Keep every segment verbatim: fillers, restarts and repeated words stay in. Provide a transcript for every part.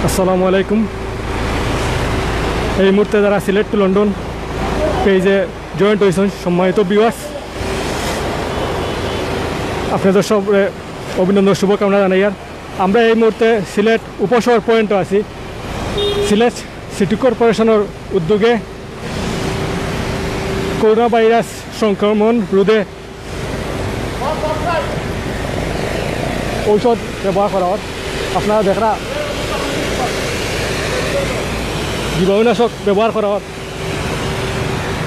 আসসালামু আলাইকুম। এই মুহূর্তে যারা সিলেট টু লন্ডন পেজে জয়েন্ট হয়েছেন, সম্মানিত ভিউয়ার্স, আপনাদের সব অভিনন্দন, শুভকামনা জানাই। আর আমরা এই মুহূর্তে সিলেট উপশহর পয়েন্টও আছি। সিলেট সিটি কর্পোরেশনের উদ্যোগে করোনা ভাইরাস সংক্রমণ রোধে ঔষধ ব্যবহার করা হয়। আপনারা দেখরা জীবাণুনাশক ব্যবহার করা হয়।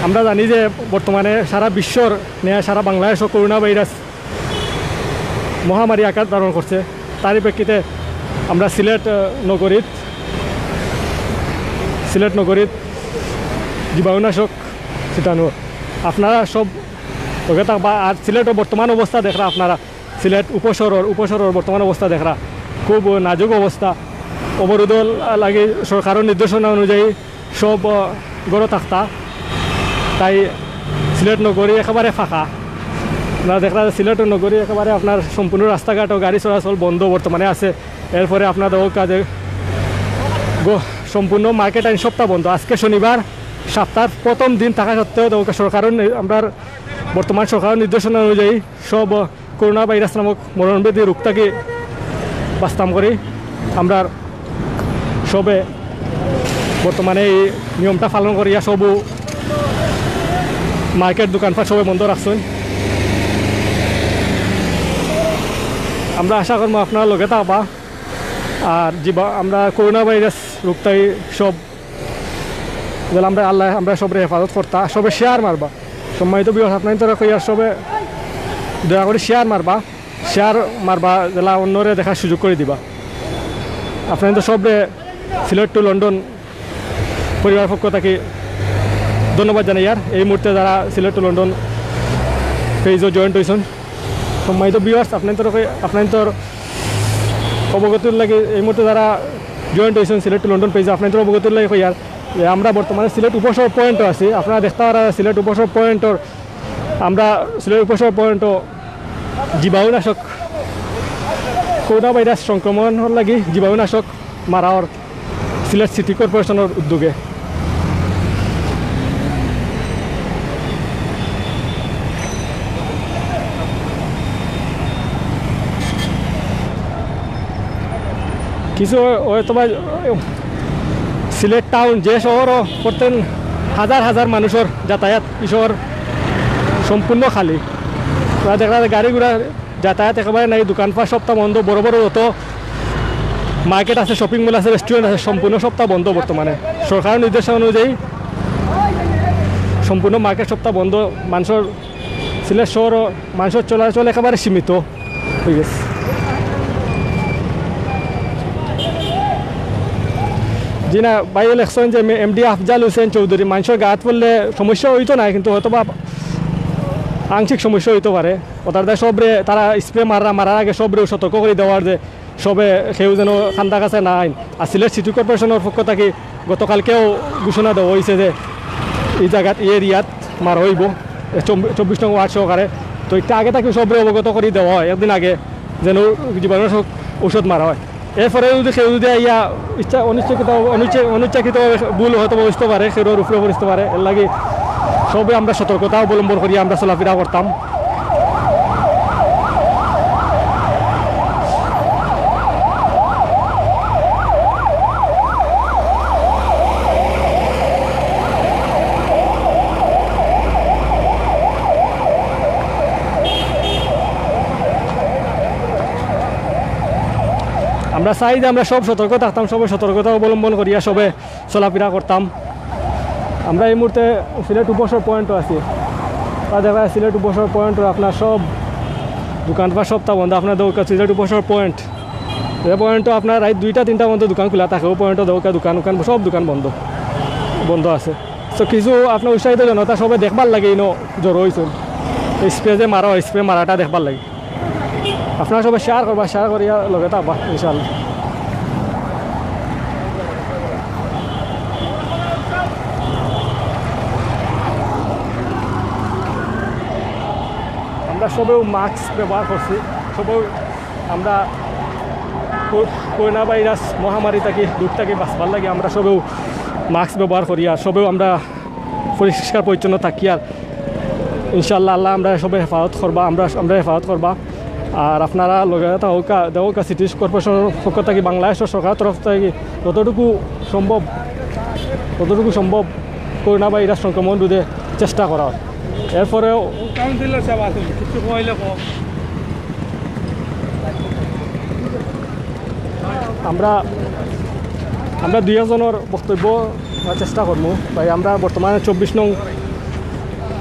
আমরা জানি যে বর্তমানে সারা বিশ্বর ন্যায় সারা বাংলাদেশও করোনা ভাইরাস মহামারী আকার ধারণ করছে। তারই প্রেক্ষিতে আমরা সিলেট, আহ, নগরীত, সিলেট নগরীত জীবাণুনাশক ছিটানো। আপনারা সব লগে থাকবা। আর সিলেটর বর্তমান অবস্থা দেখরা আপনারা, সিলেট উপশহরর, উপশহরর বর্তমান অবস্থা দেখরা, খুব নাজুক অবস্থা। অবরোধর লাগি সরকারের নির্দেশনা অনুযায়ী সব, আহ, ঘরো থাকতা। তাই সিলেট নগরী একেবারে ফাঁকা। আপনারা দেখরা যে সিলেট নগরী একেবারে আপনার সম্পূর্ণ রাস্তাঘাট ও গাড়ি চলাচল বন্ধ বর্তমানে আছে। এরপরে আপনারা দেখো কাজে গ-, সম্পূর্ণ মার্কেট আইন সপ্তাহ বন্ধ। আজকে শনিবার, সপ্তাহর প্রথম দিন থাকা সত্ত্বেও দেখো সরকারের নি-, আমরার বর্তমান সরকারের নির্দেশনা অনুযায়ী সব করোনা ভাইরাস নামক মরণব্যাধি রোগ থাকি বাঁচতাম করি। আমরা সবে বর্তমানে এই নিয়মটা পালন করিয়া সবু মার্কেট দোকানপাট সবে বন্ধ রাখছইন। আমরা আশা করবো আপনারা লগে থাকবা। আর জীবা-, আমরা করোনা ভাইরাস রোগ থাকি সব যেন আমরা আল্লাহ আমরা সবরে হেফাজত করতা, সবে শেয়ার মারবা। সম্মানিত ভিউয়ার্স, আপনারা তো কইয়ার সবে দয়া করে শেয়ার মারবা, শেয়ার মারবা, যেলা অন্যরে দেখার সুযোগ করে দিবা। আপনারা তো সবরে সিলেট টু লন্ডন পরিবার পক্ষ থাকি ধন্যবাদ জানাই। আর এই মুহূর্তে যারা সিলেট টু লন্ডন পেজও জয়েন্ট হয়েছেন, সম্মানিত ভিউয়ার্স, আপনারা তো, আপনারা তো অবগতির লাগি এই মুহূর্তে যারা জয়েন্ট হয়েছেন সিলেট টু লন্ডন পেজে, আপনারা তো অবগতির লাগি কইয়ার যে আমরা বর্তমানে সিলেট উপশহর পয়েন্টও আছি। আপনারা দেখতে পারা সিলেট উপশহর পয়েন্টর, আমরা সিলেট উপশহর পয়েন্টও জীবাণুনাশক, করোনা ভাইরাস সংক্রমণর লাগি জীবাণুনাশক মারা অর সিলেট সিটি কর্পোরেশনের উদ্যোগে। কিছু হয়তো বা সিলেট টাউন যে শহরও প্রত্যেক হাজার হাজার মানুষের যাতায়াত, এই শহর সম্পূর্ণ খালি। আপনারা দেখরা গাড়ি ঘোড়া যাতায়াত একেবারে নাই, দোকানপাট সবটা বন্ধ, বড় বড় যত মার্কেট আছে, শপিং মল আছে, রেস্টুরেন্ট আছে, সম্পূর্ণ সবটা বন্ধ বর্তমানে। সরকারের নির্দেশনা অনুযায়ী সম্পূর্ণ মার্কেট সবটা বন্ধ। মানুষের, সিলেট শহরও মানুষের চলাচল একেবারে সীমিত হয়ে গেছে। জি না, ভাই লেখছেন যে এমডি আফজাল হোসেন চৌধুরী, মানুষের গাত পড়লে সমস্যা হইতো না, কিন্তু হয়তো বা আংশিক সমস্যা হইতে পারে। ওটার দায় সবরে তারা স্প্রে মারা, মারার আগে সবরে সতর্ক করে দেওয়ার যে সবে কেউ যেন কান্দা কাছে না আইন। আর সিলেট সিটি কর্পোরেশনের পক্ষ থাকি গতকালকেও ঘোষণা দেওয়া হয়েছে যে এই জায়গাত, এই এরিয়াত মারা হইব, এ চব্বি-, চব্বিশ নং ওয়ার্ড সহকারে। তো এটা আগে থাকি সবরে অবগত করে দেওয়া হয় একদিন আগে, যেন জীবাণুনাশক ঔষধ মারা হয়। এরপরে যদি কেউ যদি আইয়া ইচ্ছা অনিচ্ছাকৃত, অনিচ্ছা-, অনিচ্ছাকৃতভাবে ভুল হয়তো বা হইতে পারে, কেউর উপরে পড়তে পারে, এর লাগি সবে আমরা সতর্কতা অবলম্বন করি, আমরা চলাফেরা করতাম। আমরা চাই যে আমরা সব সতর্ক থাকতাম, সবে সতর্কতা অবলম্বন করিয়া সবে চলাফেরা করতাম। আমরা এই মুহূর্তে সিলেট উপশহর পয়েন্টও আছি। আর দেখা যায় সিলেট উপশহর পয়েন্টও আপনার সব দোকানপাট সবটা বন্ধ। আপনার দোকান সিলেট উপশহর পয়েন্ট, যে পয়েন্টও আপনার রাত দুইটা তিনটা পর্যন্ত দোকান খোলা থাকে, ওই পয়েন্টও দোকান, দোকান, দোকান, সব দোকান বন্ধ, বন্ধ আছে। তো কিছু আপনার উৎসাহিত জনতা সবে দেখবার লাগে ইনো জড়ো হইছেন, স্প্রে যে মারা হয়, স্প্রে মারাটা দেখবার লাগে। আপনারা সবাই শেয়ার করবা, শেয়ার করিয়া লগে থাকবা ইনশাআল্লাহ। আমরা সবেও মাস্ক ব্যবহার করছি, সবেও আমরা করোনা ভাইরাস মহামারী থাকি, রোগ থাকি বাঁচবার লাগি আমরা সবেউ মাস্ক ব্যবহার করি, আর সবেউ আমরা পরিষ্কার পরিচ্ছন্ন থাকি, আর ইনশাআল্লাহ আল্লাহ আমরা সবে হেফাজত করবা, আমরা, আমরা হেফাজত করবা। আর আপনারা লগে থাকউক্কা, দেখউক্কা সিটি কর্পোরেশনর পক্ষ থাকি, বাংলাদেশ সরকারর তরফ থাকি যতটুকু সম্ভব, যতটুকু সম্ভব করোনা ভাইরাস সংক্রমণ রোধে চেষ্টা করা হয়। এরপরেও কাউন্সিলর সাব আছে, কিছু কইলে কম। আমরা, আমরা দুই একজনর বক্তব্য নেওয়ার চেষ্টা করমু। ভাই, আমরা বর্তমানে চব্বিশ নং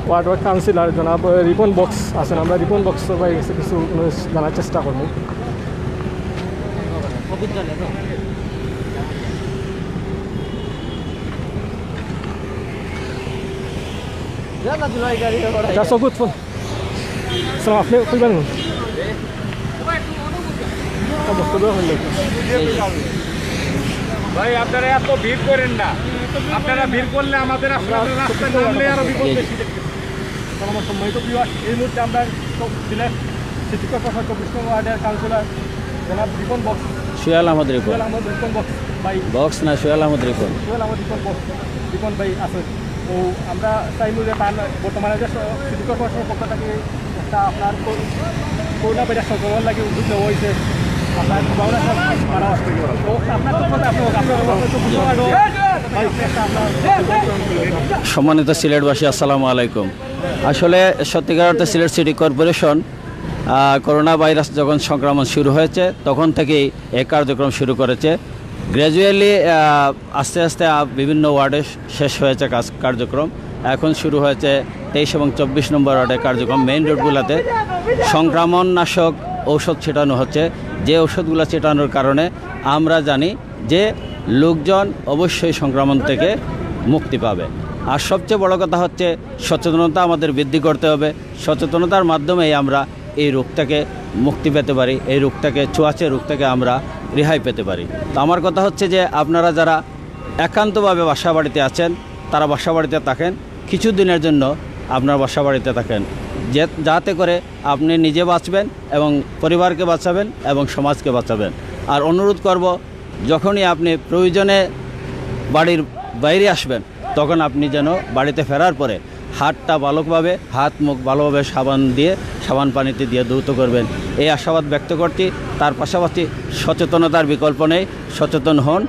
ওয়ার্ডর কাউন্সিলর জনাব রিপন বক্স আছেন, আমরা রিপন বক্স ভাই গেছে কিছু জানার চেষ্টা করমু। যা না, জুলাই গাড়ি ওরা। যা, সবুজ ফোন। স্যার, আপনি কইবেন না? তা বক্তব্য হইল। ভাই, আপনারা এত ভিড় করেন না। আপনারা ভিড় করলে আমাদের আসলে আমরা রাস্তায় নামলে আরো বিপদ বেশি। আমার সম্মানিত ভিউয়ার, এই মুহূর্তে আমরা তো সিলেট সিটি কর্পোরেশন চব্বিশ নম্বর ওয়ার্ডের কাউন্সিলর জনাব রিপন বক্স, সোহেল আহমদ রিপন। সোহেল আহমদ রিপন বক্স ভাই। বক্স না, সোহেল আহমদ রিপন। সোহেল আহমদ রিপন বক্স, রিপন ভাই আছে। তো আমরা চাইমু যে তার বর্তমানে যে স-, সিটি কর্পোরেশনের পক্ষ থেকে একটা আপনার কো-, করোনা ভাইরাস সংক্রমণ লাগি উদ্যোগ নেওয়া হয়েছে, আপনার ভাবনা সব মারা আসবে। তো আপনার পক্ষ থেকে আপনার, আপনার পক্ষ থেকে ভাই, একটা আপনার সম্মানিত সিলেটবাসী, আসসালামু আলাইকুম। আসলে সত্যিকার অর্থে সিলেট সিটি কর্পোরেশন, আহ, করোনা ভাইরাস যখন সংক্রমণ শুরু হয়েছে, তখন থেকেই এই কার্যক্রম শুরু করেছে। গ্র্যাজুয়ালি, আহ, আস্তে আস্তে, আহ, বিভিন্ন ওয়ার্ডে শেষ হয়েছে কাজ, কার্যক্রম। এখন শুরু হয়েছে তেইশ এবং চব্বিশ নম্বর ওয়ার্ডের কার্যক্রম। মেইন রোডগুলোতে সংক্রমণ নাশক ঔষধ ছিটানো হচ্ছে, যে ঔষধগুলো ছিটানোর কারণে আমরা জানি যে লোকজন অবশ্যই সংক্রমণ থেকে মুক্তি পাবে। আর সবচেয়ে বড় কথা হচ্ছে সচেতনতা আমাদের বৃদ্ধি করতে হবে। সচেতনতার মাধ্যমেই আমরা এই রোগ থেকে মুক্তি পেতে পারি, এই রোগ থেকে, ছোঁয়াচে রোগ থেকে আমরা রেহাই পেতে পারি। তো আমার কথা হচ্ছে যে আপনারা যারা একান্তভাবে বাসা বাড়িতে আছেন, তারা বাসা বাড়িতে থাকেন, কিছু দিনের জন্য আপনার বাসা বাড়িতে থাকেন, যে, যাতে করে আপনি নিজে বাঁচবেন এবং পরিবারকে বাঁচাবেন এবং সমাজকে বাঁচাবেন। আর অনুরোধ করব, যখনই আপনি প্রয়োজনে বাড়ির বাইরে আসবেন, তখন আপনি যেন বাড়িতে ফেরার পরে হাতটা ভালোভাবে, হাত মুখ ভালোভাবে সাবান দিয়ে, সাবান পানিতে দিয়ে ধৌত করবেন, এই আশাবাদ ব্যক্ত করছি। তার পাশাপাশি সচেতনতার বিকল্প নেই, সচেতন হন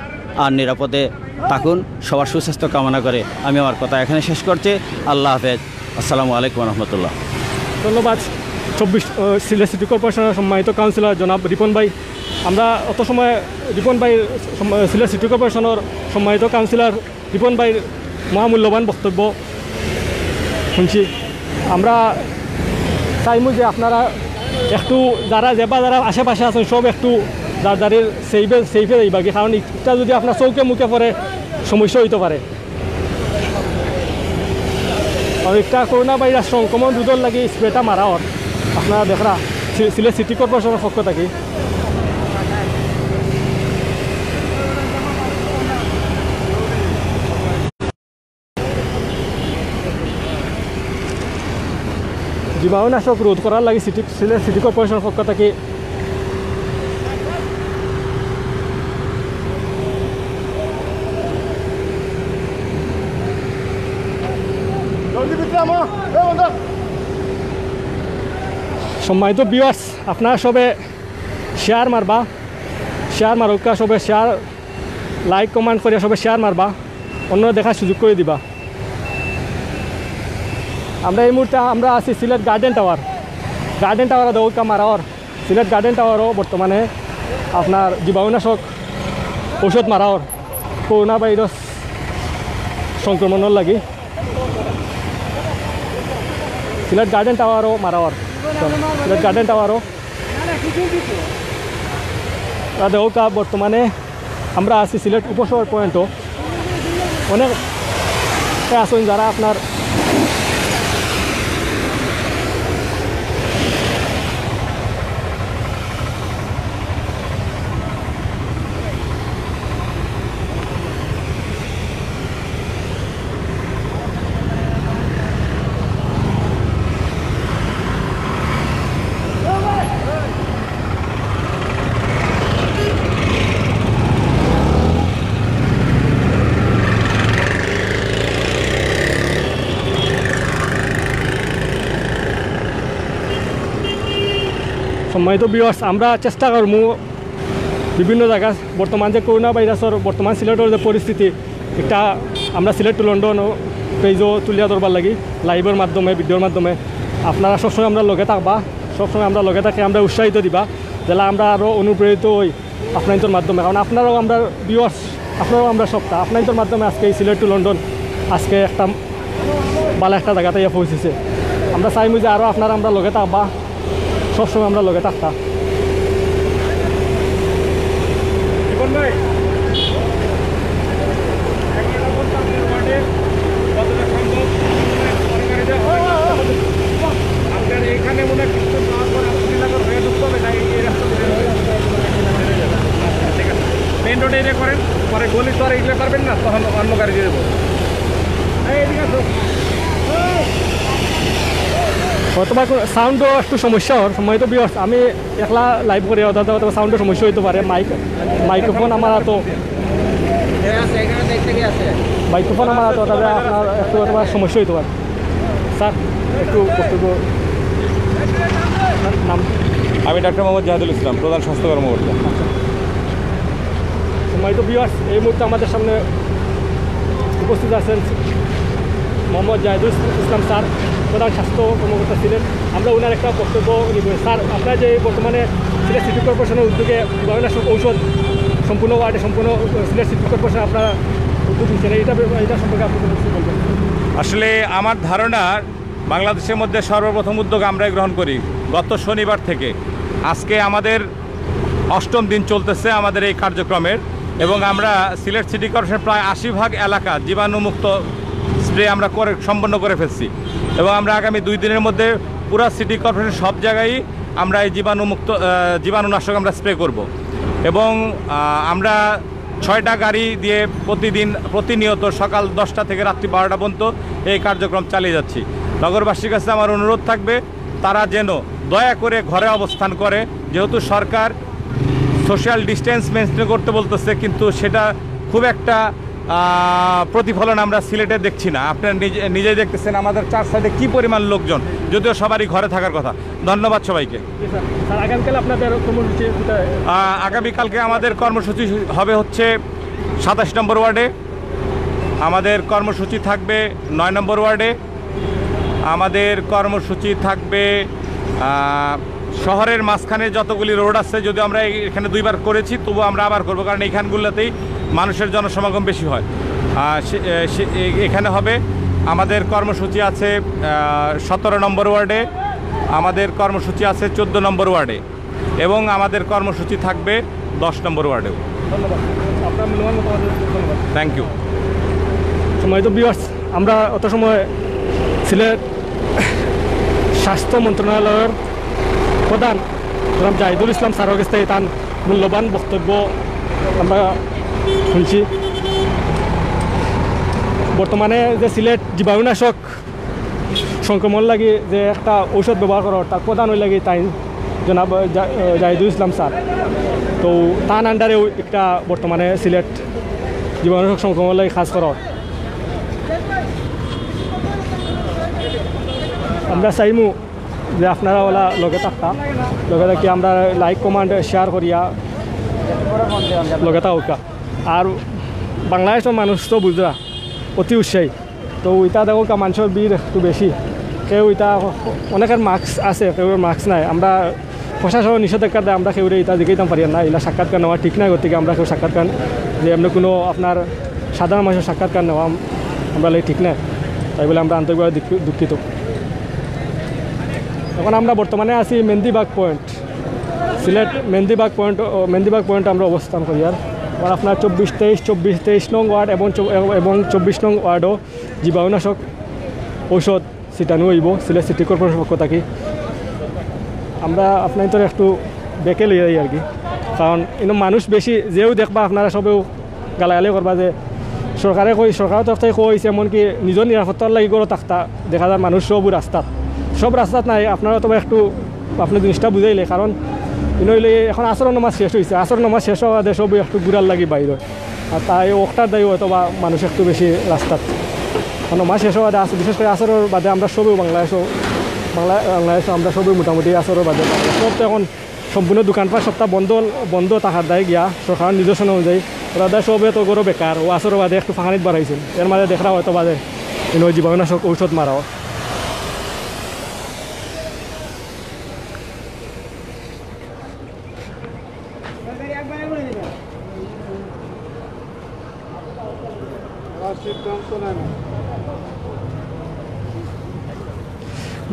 আর নিরাপদে থাকুন। সবার সুস্বাস্থ্য কামনা করে আমি আমার কথা এখানে শেষ করছি। আল্লাহ হাফেজ, আসসালামু আলাইকুম রহমতুল্লাহ। ধন্যবাদ। চব্বিশ, আহ, সিলেট সিটি কর্পোরেশনের সম্মানিত কাউন্সিলর জনাব রিপন ভাই। আমরা অত সময় রিপন ভাই, সম-, সিলেট সিটি কর্পোরেশনের সম্মানিত কাউন্সিলর রিপন ভাইর মহামূল্যবান বক্তব্য শুনছি। আমরা চাইমু যে আপনারা একটু, যারা, যে বা যারা আশেপাশে আছেন, সব একটু যার যারের সেফে, সেফে যাইবা কি, কারণ এটা যদি আপনার চোখে মুখে পড়ে, সমস্যা হইতে পারে। আর একটা করোনা ভাইরাস সংক্রমণ রোধর লাগি স্প্রেটা মারা অর, আপনারা দেখরা, সি-, সিলেট সিটি কর্পোরেশনের পক্ষ থাকি। জীবাণুনাশক রোধ করার লাগি সিটি, সিলেট সিটি কর্পোরেশনের পক্ষ থাকি। সম্মানিত ভিউয়ার্স, আপনারা সবে শেয়ার মারবা, শেয়ার মারউক্কা, সবে শেয়ার, লাইক, কমেন্ট করিয়া সবে শেয়ার মারবা, অন্যরা দেখার সুযোগ করি দিবা। আমরা এই মুহূর্তে আমরা আছি সিলেট গার্ডেন টাওয়ার। গার্ডেন টাওয়ারও দেখউক্কা মারা অর। সিলেট গার্ডেন টাওয়ারও বর্তমানে আপনার জীবাণুনাশক ঔষধ মারা অর, করোনা ভাইরাস সংক্রমণর লাগি। সিলেট গার্ডেন টাওয়ারও মারা অর। সিলেট গার্ডেন টাওয়ারও। আর দেখউক্কা বর্তমানে আমরা আছি সিলেট উপশহর পয়েন্টও। অনেক আছেন যারা আপনার সম্মানিত ভিউয়ার্স, আমরা চেষ্টা করমু বিভিন্ন জায়গা বর্তমান যে করোনা ভাইরাসর বর্তমান সিলেটর যে পরিস্থিতি, একটা আমরা সিলেট টু লন্ডন পেজও তুলিয়া ধরবার লাগি, লাইভর মাধ্যমে, ভিডিওর মাধ্যমে। আপনারা সবসময় আমরা লগে থাকবা, সবসময় আমরা লগে থাকি, আমরা উৎসাহিত দিবা, যেলা আমরা আরও অনুপ্রেরিত হই আপনাইন্তর মাধ্যমে। কারণ আপনারাও আমরা ভিউয়ার্স, আপনারাও আমরা সবটা, আপনাইন্তর মাধ্যমে আজকে এই সিলেট টু লন্ডন আজকে একটা ভালা একটা জাগাত আইয়া পৌঁছিছে। আমরা চাইমু যে আরও আপনারা আমরা লগে থাকবা, সবসময় আমরা লগে থাকতা। জীবন ভাই, এগারোটা পর্যন্ত আপনার ওয়ার্ডে যতটা সম্ভব সরকারি দেওয়া হবে। আপনার এখানে মনে হয় কিছু যাওয়ার পর আপনার এলাকার হয়ে ঢুকতে হবে, তাই এই রাস্তা ধরে ঢুকতে হবে। আচ্ছা, ঠিক আছে। মেইন রোডে এটা করেন, পরে গলি তো আর এগুলো পারবেন না, তখন অন্য গাড়ি দিয়ে দেবো। এই, এদিকে আসো। অথবা সাউন্ডও একটু সমস্যা হওয়ার সময় তো ভিউয়ার্স, আমি একলা লাইভ করি, অর্থাৎ অথবা সাউন্ডের সমস্যা হইতে পারে, মাইক, মাইক্রোফোন আমার তো, এখানে আছে, এখানে দেখতে কি আছে? মাইক্রোফোন আমার তো, তবে আপনার একটু অথবা সমস্যা হইতে পারে। স্যার, একটু বক্তব্য, নাম? আমি ডাক্তার মোহাম্মদ জাহিদুল ইসলাম, প্রধান স্বাস্থ্য কর্মকর্তা। সম্মানিত ভিউয়ার্স, এই মুহূর্তে আমাদের সামনে উপস্থিত আছেন মোহাম্মদ জাহিদুল ইসলাম স্যার, প্রধান স্বাস্থ্য কর্মকর্তা সিলেট। আমরা ওনার একটা বক্তব্য নিব। স্যার, আপনারা যে বর্তমানে সিলেট সিটি কর্পোরেশনের উদ্যোগে জীবাণুনাশক ঔষধ সম্পূর্ণ ওয়ার্ডে সম্পূর্ণ সিলেট সিটি কর্পোরেশন আপনারা উদ্যোগ নিচ্ছেন, এটা, এটা সম্পর্কে আপনি কিছু বলবেন? আসলে আমার ধারণা, বাংলাদেশের মধ্যে সর্বপ্রথম উদ্যোগ আমরাই গ্রহণ করি গত শনিবার থেকে। আজকে আমাদের অষ্টম দিন চলতেছে আমাদের এই কার্যক্রমের, এবং আমরা সিলেট সিটি কর্পোরেশন প্রায় আশি ভাগ এলাকা জীবাণুমুক্ত স্প্রে আমরা করে, সম্পন্ন করে ফেলছি। এবং আমরা আগামী দুই দিনের মধ্যে পুরা সিটি কর্পোরেশন সব জায়গায় আমরা এই জীবাণুমুক্ত, আহ, জীবাণুনাশক আমরা স্প্রে করব। এবং, আহ, আমরা ছয়টা গাড়ি দিয়ে প্রতিদিন, প্রতিনিয়ত সকাল দশটা থেকে রাত্রি বারোটা পর্যন্ত এই কার্যক্রম চালিয়ে যাচ্ছি। নগরবাসীর কাছে আমার অনুরোধ থাকবে, তারা যেন দয়া করে ঘরে অবস্থান করে, যেহেতু সরকার সোশ্যাল ডিস্টেন্স মেনটেন করতে বলতেছে, কিন্তু সেটা খুব একটা, আহ, প্রতিফলন আমরা সিলেটে দেখছি না। আপনারা নিজে, নিজেই দেখতেছেন আমাদের চার সাইডে কি পরিমাণ লোকজন, যদিও সবারই ঘরে থাকার কথা। ধন্যবাদ সবাইকে। জি স্যার। স্যার, আগামীকাল আপনাদের কর্মসূচি কোথায়? আহ, আগামীকালকে আমাদের কর্মসূচি হবে হচ্ছে সাতাশ নম্বর ওয়ার্ডে, আমাদের কর্মসূচি থাকবে নয় নম্বর ওয়ার্ডে, আমাদের কর্মসূচি থাকবে, আহ, শহরের মাঝখানে যতগুলি রোড আছে, যদিও আমরা এই-, এখানে দুইবার করেছি, তবু আমরা আবার করব, কারণ এইখানগুলোতেই মানুষের জনসমাগম বেশি হয়। আহ, সে-, এ-, সে-, এ-, এখানে হবে। আমাদের কর্মসূচি আছে, আহ, সতেরো নম্বর ওয়ার্ডে, আমাদের কর্মসূচি আছে চোদ্দ নম্বর ওয়ার্ডে, এবং আমাদের কর্মসূচি থাকবে দশ নম্বর ওয়ার্ডেও। ধন্যবাদ। আপনার মূল্যবান মতামত দেওয়ার জন্য ধন্যবাদ। Thank you. সম্মানিত ভিউয়ার্স, আমরা অত সময় সিলেট স্বাস্থ্য মন্ত্রণালয়ের প্রধান জনাব জাহিদুল ইসলাম স্যারের কাছ থেকে তার মূল্যবান বক্তব্য আমরা শুনছি। বর্তমানে যে সিলেট জীবাণুনাশক সংক্রমণ লাগি যে একটা ঔষধ ব্যবহার করার, তার প্রধান ওই লাগি তাই জনাব জা-, জাহিদুল ইসলাম স্যার। তো তার আন্ডারেও একটা বর্তমানে সিলেট জীবাণুনাশক সংক্রমণ লাগি কাজ করার। আমরা চাইমু যে আপনারা ওলা লগে থাকতা, লগে থাকি আমরা লাইক, কমেন্ট, শেয়ার করিয়া লগে থাকুকা। আর বাংলাদেশের মানুষ তো বুঝরা অতি উৎসাহী, তো ওইটা দেখো কা মানুষের ভিড় একটু বেশি, কেউ এটা অনেকের মাস্ক আছে, কেউ মাস্ক নাই। আমরা প্রশাসনের নিষেধাজ্ঞার দায় আমরা কেউরে এটা জিগাইতাম পারি না, এলা সাক্ষাৎকার নেওয়া ঠিক নাই, গতিকে আমরা কেউ সাক্ষাৎকার যে এমনি কোনো আপনার সাধারণ মানুষের সাক্ষাৎকার নেওয়া আমরা লাই ঠিক নাই, তাই বলে আমরা আন্তরিকভাবে দুঃখ-, দুঃখিত। এখন আমরা বর্তমানে আছি মেহেন্দিবাগ পয়েন্ট, সিলেট মেহেন্দিবাগ পয়েন্ট, ও, মেহেন্দিবাগ পয়েন্ট আমরা অবস্থান করি। আর, আর আপনার চব্বিশ তেইশ, চব্বিশ তেইশ নং ওয়ার্ড এবং চব-, এবং চব্বিশ নং ওয়ার্ডও জীবাণুনাশক ঔষধ ছিটানো হইব সিলেট সিটি কর্পোরেশন পক্ষ থাকি। আমরা আপনাইন্তরে একটু বেকে লইয়া যাই আর কি, কারণ ইনো মানুষ বেশি, যেও দেখবা আপনারা সবেও গালাগালি করবা যে সরকারে কই, সরকারের তরফ থেকে কইছে, এমনকি নিজের নিরাপত্তার লাগি ঘরো থাকতা, দেখা যায় মানুষ সবও রাস্তাত, সব রাস্তাত নাই। আপনারা তো একটু আপনি জিনিসটা বুঝাইলে, কারণ ইনো হইলে এখন আসর নামাজ শেষ হইছে, আসর নামাজ শেষ হওয়া বাদে সবও একটু ঘুরার লাগি বাইর হয়। আর তাই ওটার দায়ী হয়তো বা মানুষ একটু বেশি রাস্তাত, কারণ নামাজ শেষ হওয়া বাদে আস-, বিশেষ করে আসরের বাদে আমরা সবও বাংলাদেশও বাংলা-, বাংলাদেশো আমরা সবই মোটামুটি আছরর বাদে, সব তো এখন সম্পূর্ণ দোকানপাট সবটা বন্ধ, বন্ধ থাকার দায় গিয়া সরকারর নির্দেশনা অনুযায়ী ওরা দায় সবে তো ঘরো বেকার, ও আছরর বাদে একটু ফাঁকানিত বাড়াইছইন। এর মাঝে দেখরা হয়তো বাদে ইনো জীবাণুনাশক ঔষধ মারাও।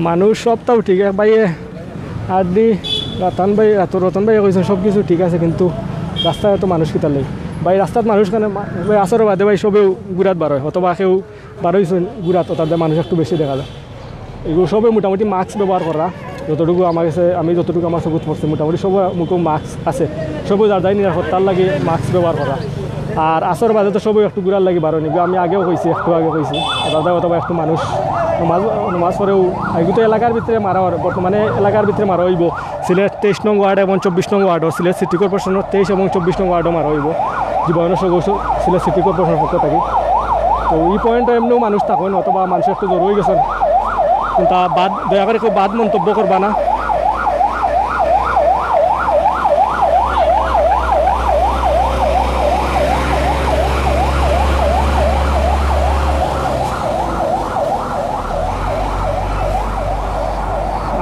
মানুষ সবটাও ঠিক, এক ভাইয়ে আর দি রতন ভাই, রত-, রতন ভাইয়ে কইছইন সব কিছু ঠিক আছে, কিন্তু রাস্তায় এত মানুষ কিতার লাগি? ভাই, রাস্তাত মানুষ কেনে মা-, ভাই, আছরর বাদে ভাই সবেউ ঘুরাত বারয়, অথবা কেউ বারইছইন ঘুরাত, অতার দায় মানুষ একটু বেশি দেখা যায়। এগুলো সবে মোটামুটি মাস্ক ব্যবহার করা, যতটুকু আমার কাছে, আমি যতটুকু আমার চকুত পড়ছে, মোটামুটি সব মুখো মাস্ক আছে, সবে যার যার নিরাপত্তার লাগি মাস্ক ব্যবহার করা। আর আছরর বাদে তো সবে একটু ঘুরার লাগি বারইন, এগুলো আমি আগেও কইছি, একটু আগে কইছি, দাদা অথবা একটু মানুষ নমাজ, নমাজ পড়েও, এগুলো তো এলাকার ভিতরে মারা অর, বর্তমানে এলাকার ভিতরে মারা অইবো। সিলেট তেইশ নং ওয়ার্ড এবং চব্বিশ নং ওয়ার্ডও, সিলেট সিটি কর্পোরেশনের তেইশ এবং চব্বিশ নং ওয়ার্ডও মারা অইবো জীবাণুনাশক ঔষধ সিলেট সিটি কর্পোরেশনের পক্ষ থাকি। তো ই পয়েন্টো এমনেও মানুষ থাকইন, অথবা মানুষ একটু জড়ো অইগেছইন, কিন্তু বাদ, দয়া করি কেউ বাদ মন্তব্য করবা না।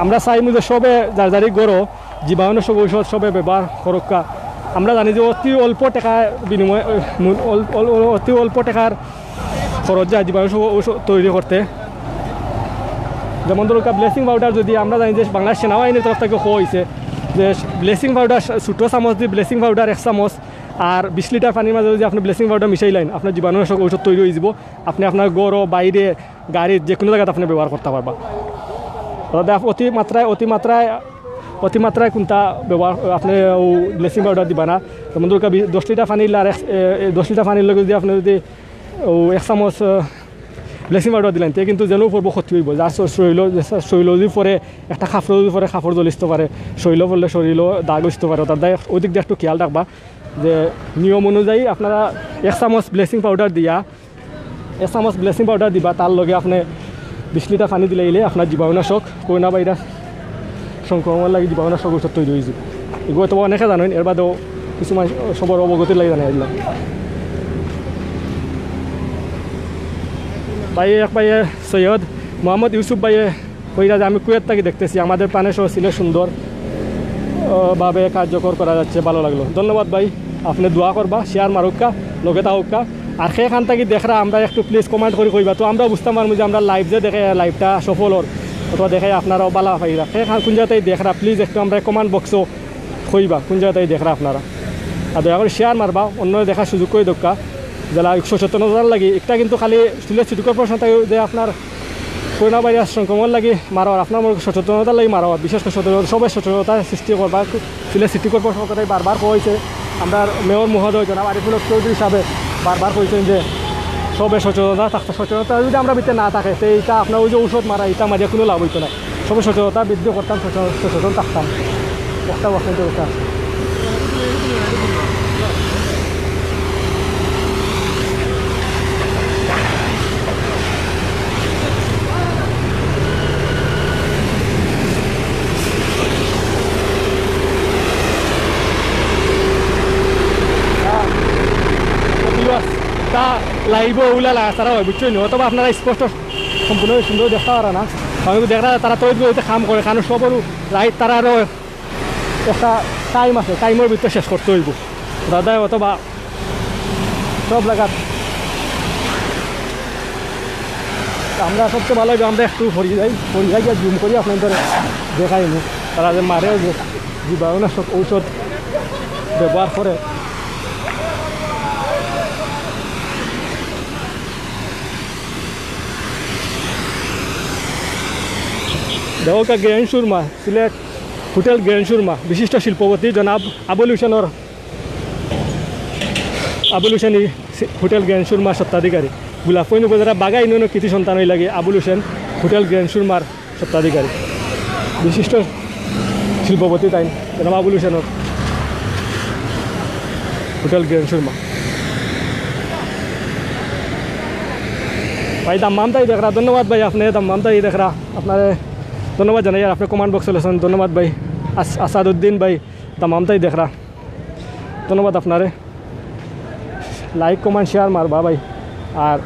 আমরা চাইমু যে সবে যার যারি ঘরো জীবাণুনাশক ঔষধ সবে ব্যবহার করউক্কা। আমরা জানি যে অতি অল্প টেকা বিনিময়ে, অল-, অল-, অতি অল্প টেকার খরচ যায় জীবাণুনাশক ঔষধ তৈরি করতে। যেমন ধরউক্কা, ব্লিচিং পাউডার যদি আমরা জানি যে বাংলাদেশ সেনাবাহিনীর তরফ থাকি কওয়া অইছে যে ব্লিচিং পাউডার ছোটো চামচ দি ব্লিচিং পাউডার এক চামচ আর বিশ লিটার পানির মাঝে যদি আপনে ব্লিচিং পাউডার মিশাইলাইন, আপনার জীবাণুনাশক ঔষধ তৈরি অইযিবো। আপনে আপনার ঘরো, বাইরে, গাড়িত, যেকুনু জাগাত আপনে ব্যবহার করতা পারবা। অর্থাৎ অতি মাত্রায়, অতি মাত্রায়, অতি মাত্রায় কুনটা ব্যবহার, আপনে অউ ব্লিচিং পাউডার দিবা না। যেমন ধরউক্কা, বি-, দশ লিটার পানির আর এক, এ, এ, দশ লিটার পানির লগে যদি আপনে যদি অউ এক চামচ, এ, ব্লিচিং পাউডার দিলাইন, তে কিন্তু যেন পড়বো ক্ষতি অইবো। যার শ-, শরীলো, যে শ-, শরীলো যদি পড়ে, একটা কাপড়ো যদি পড়ে, কাপড় জ্বলিতো পারে, শরীলো পড়লে শরীলো দাগ অইতো পারে, অর্থাৎ দায় অউ দিক দি একটু খেয়াল রাখবা যে নিয়ম অনুযায়ী আপনারা এক চামচ ব্লিচিং পাউডার দিয়া এক চামচ ব্লিচিং পাউডার দিবা, তার লগে আপনে বিশ লিটার পানি দিলাইলে আপনার জীবাণুনাশক, করোনা ভাইরাস সংক্রমণর লাগি জীবাণুনাশক ঔষধ তৈরি অইযিবো। এগুলো তো অনেকে জানইন, এর বাদেও কিছু মানুষ সবর অবগতির লাগি জানাই দিলাম। ভাইয়ে, এক ভাইয়ে সৈয়দ মোহাম্মদ ইউসুফ ভাইয়ে কইরা যে আমি কুয়েত থাকি দেখতেছি, আমাদের প্রাণের শহর সিলেট সুন্দর, আহ, ভাবে কার্যকর করা যাচ্ছে, ভালো লাগলো। ধন্যবাদ ভাই, আপনে দোয়া করবা, শেয়ার মারউক্কা, লগে থাকউক্কা। আর কে খান থাকি দেখরা, আমরা একটু please comment করি কইবা, তো আমরা বুঝতাম পারমু যে আমরা live যে দেখে, liveটা সফল অর, অথবা দেখে আপনারাও ভালা পাইরা। কে খান কুন জাগাত থাকি দেখরা, please একটু আমরা comment boxও কইবা কুন জাগাত থাকি দেখরা আপনারা। আর দয়া করি শেয়ার মারবা, অন্যরে দেখার সুযোগ করি দেউক্কা। যেলা সচেতনতার লাগি, একটা কিন্তু খালি সিলেট সিটি কর্পোরেশন থাকি যে আপনার করোনা ভাইরাস সংক্রমণ লাগি মারা অর, আপনার মনে সচেতনতার লাগি মারা অর, বিশেষ করে সচেতনতা, সবে সচেতনতা সৃষ্টি করবা। সিলেট সিটি কর্পোরেশন কথাটাই বারবার কইছে, আমরার মেয়র মহোদয় জনাব আরিফুল হক চৌধুরী সাহেবে বারবার কইছইন যে সবে সচেতনতা থাকতে, সচেতনতা যদি আমরার ভিতরে না থাকে, তে ইটা আপনার অউ যে ঔষধ মারা, ইটা মারিয়া কুনু লাভ অইতো না। সবে সচেতনতা বৃদ্ধি করতাম, সচেতন, সচেতন থাকতাম। একটা বক্তব্য করতাম। Viewers, তা live-ও উলা লাগা ছাড়া অয়, বুঝছইন নি? অথবা আপনারা স্পষ্ট সম্পূর্ণ সুন্দর দেখতা পারা না। আমি দেখরা তারা তড়িৎ গতিতে কাম করে, কারণ সবরও রাইত তারারও একটা time আছে, time-র ভিতরে শেষ করতে অইবো। দাদা অথবা সব লাগাত। আমরা সবচেয়ে ভালো অইবো আমরা একটু পড়ি যাই, পড়ি যাই গিয়া zoom করি আপনাইনতরে দেখাইমু। তারা যে মারে যে জীবাণুনাশক ঔষধ ব্যবহার করে। দেখউক্কা grand Surma, Sylhet hotel grand Surma, বিশিষ্ট শিল্পপতি জনাব আবুল হোসেনর, আবুল হোসেন ই সি-, হোটেল গ্র্যান্ড সুরমা স্বত্বাধিকারী। গোলাপগঞ্জ উপজেলা বাঘা ইউনিয়নর কৃতি সন্তান অইলা গি আবুল হোসেন হোটেল গ্র্যান্ড সুরমার স্বত্বাধিকারী। বিশিষ্ট শিল্পপতি তাইন, জনাব আবুল হোসেনর হোটেল গ্র্যান্ড সুরমা। ভাই দাম্মাম তাই দেখরা, ধন্যবাদ ভাই, আপনে দাম্মাম তাই দেখরা, আপনারে ধন্যবাদ জানাইয়ার, আপনে comment box-ও লেখছইন। ধন্যবাদ ভাই আস-, আসাদুদ্দিন ভাই, তামামতাই দেখরা। ধন্যবাদ আপনারে। Like, comment, share মারবা ভাই। আর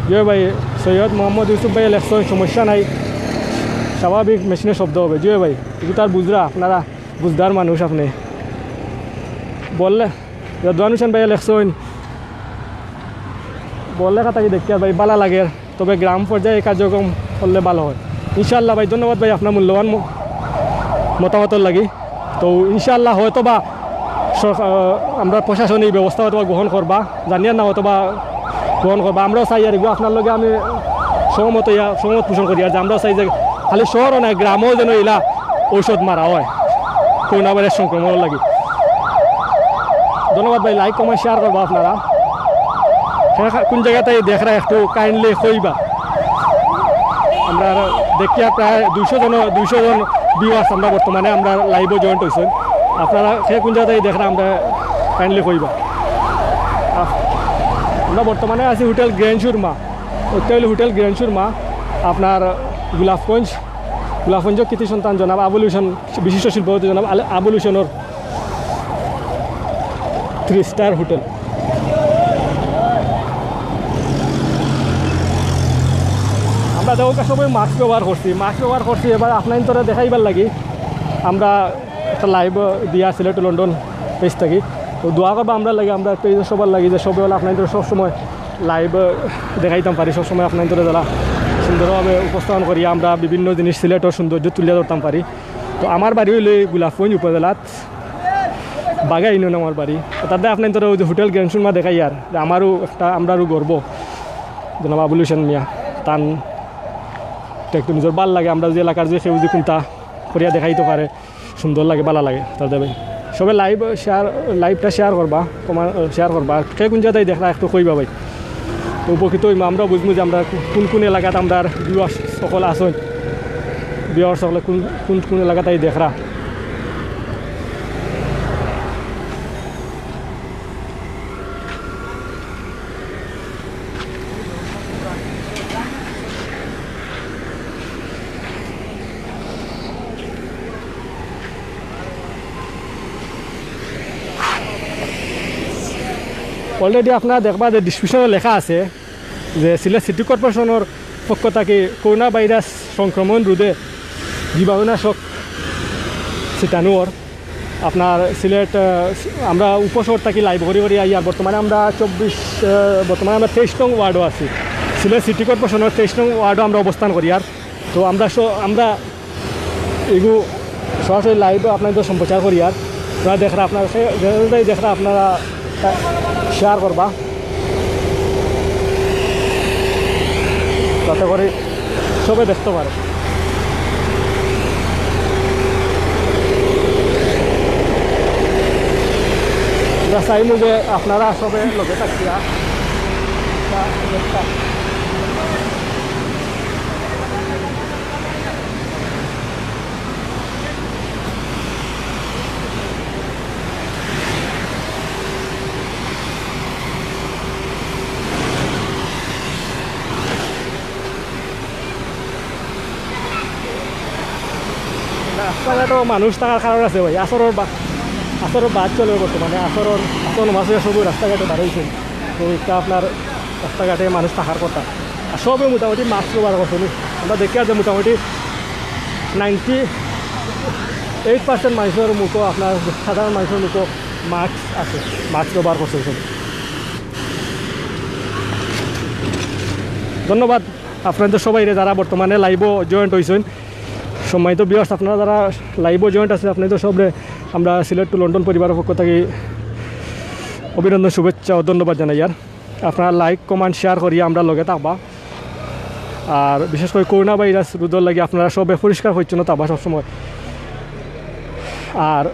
জি ভাই, সৈয়দ মোহাম্মদ ইউসুফ ভাই লেখছইন, সমস্যা নাই, স্বাভাবিক মেশিনের শব্দ হবে। জি ভাই, এগুতার বুঝরা, আপনারা বুঝদার মানুষ আপনে। বললে, রদওয়ান হোসেন ভাই লেখছইন, বললে কথা কি দেখতে আর ভাই, বালা লাগে। তবে গ্রাম পর্যায়ে এই কার্যক্রম করলে ভালো হয়। ইনশাআল্লাহ ভাই, ধন্যবাদ ভাই আপনার মূল্যবান ম-, মতামতর লাগি। তো ইনশাআল্লাহ হয়তো বা সরকার, আহ, আমরা প্রশাসন এই ব্যবস্থা হয়তো বা গ্রহণ করবা, জানিয়ার না হয়তো বা গ্রহণ করবা। আমরাও চাই আর এগুলো আপনার লগে আমি সহমত হইয়া, সহমত পোষণ করি আর যে আমরাও চাই যে খালি শহরও না, গ্রামেও যেন এলা ঔষধ মারা হয় করোনা ভাইরাস সংক্রমণর লাগি। ধন্যবাদ ভাই, like, comment, share করবা আপনারা। হ্যাঁ, কোন জায়গাতে দেখরা একটু kindly কইবা। আমরা দেখিয়া প্রায় দুইশো জন, দুইশো জন viewers আমরা বর্তমানে আমরা live-ও join হইছইন। আপনারা কে কোন জায়গাতে দেখরা আমরা kindly কইবা। আহ, আমরা বর্তমানে আছি হোটেল গ্র্যান্ড সুরমা। ওইটা হইল হোটেল গ্র্যান্ড সুরমা, আপনার গোলাপগঞ্জ, গোলাপগঞ্জ কৃতি সন্তান জনাব আবুল হোসেন, বিশিষ্ট শিল্পপতি জনাব আল-, আবুল হোসেনর থ্রি স্টার হোটেল। আমরা দেখো সবাই মাস্ক ব্যবহার করছি, মাস্ক ব্যবহার করছি। এবার আপনার তোরা দেখাইবার লাগি আমরা একটা live দিয়া সিলেট টু লন্ডন পেজ থাকি। তো দোয়া করবা আমরা লাগি, আমরা পেজ সবার লাগি যে সবাই হলে আপনার সবসময় live দেখাইতাম পারি, সবসময় আপনার তোরা যারা সুন্দরভাবে উপস্থাপন করি, আমরা বিভিন্ন জিনিস সিলেটের সৌন্দর্য তুলিয়া ধরতাম পারি। তো আমার বাড়ি হইল এই গোলাপগঞ্জ উপজেলাত, বাগা ইউনিয়ন আমার বাড়ি। তাতে আপনার তোরা ওই যে হোটেল গ্র্যান্ড সুরমা দেখাইয়ার, যে আমারও একটা, আমরারও গর্ব, জনাব আবুল হোসেন মিয়া, তান তো একটু নিজের ভালা লাগে, আমরা যে এলাকার যে কেউ যে কোনটা করিয়া দেখাইতে পারে, সুন্দর লাগে, ভালা লাগে। তাতে ভাই সবে live share, live-টা share করবা, comment, share করবা। আর কে কোন জায়গায় দেখরা একটু কইবা ভাই, তো উপকৃত হইমু, আমরা বুঝমু যে আমরা কোন কোন এলাকাত আমরার viewers সকল আছইন, viewers সকলে কোন কোন কোন এলাকাত দেখরা। Already আপনারা দেখবা যে description-ও লেখা আছে যে সিলেট সিটি কর্পোরেশনের পক্ষ থাকি করোনা ভাইরাস সংক্রমণ রোধে জীবাণুনাশক ছিটানোর আপনার সিলেট, আহ, আমরা উপশহর থাকি live করি করি আইয়ার। বর্তমানে আমরা চব্বিশ, আহ, বর্তমানে আমরা তেইশ নং ওয়ার্ডও আছি। সিলেট সিটি কর্পোরেশনের তেইশ নং ওয়ার্ডও আমরা অবস্থান করিয়ার। তো আমরা স-, আমরা এগু সরাসরি live-ও আপনাদের সম্প্রচার করিয়ার। আপনারা দেখরা, আপনারা সে-, যেটাই দেখরা আপনারা share করবা, যাতে করে সবে দেখতে পারে। আমরা চাইমু যে আপনারা সবে লগে থাকিয়া। রাস্তাঘাটো মানুষ থাকার কারণ আছে ভাই, আসরর বা-, আসরর বাদ চলে বর্তমানে, আসরর, আসর নামাজ হইয়া সবই রাস্তাঘাটো বার হইছে। তো একটা আপনার রাস্তাঘাটে মানুষ থাকার কথা। আর সবে মোটামুটি mask ব্যবহার করছে নি। আমরা দেখি আর যে মোটামুটি ninety eight percent মানুষের মুখো, আপনার সাধারণ মানুষের মুখো mask আছে, mask ব্যবহার করছে সব। ধন্যবাদ আপনাদের সবাইরে যারা বর্তমানে live-ও join হইছেন। সম্মানিত viewers, আপনারা যারা live-ও join আছেন, আপনাদের সবরে আমরা সিলেট টু লন্ডন পরিবারের পক্ষ থেকে অভিনন্দন, শুভেচ্ছা ও ধন্যবাদ জানাইয়ার। আপনারা like, comment, share করিয়া আমরা লগে থাকবা। আর বিশেষ করে করোনা ভাইরাস রোধর লাগি আপনারা সবে পরিষ্কার পরিচ্ছন্ন থাকবা সবসময়। আর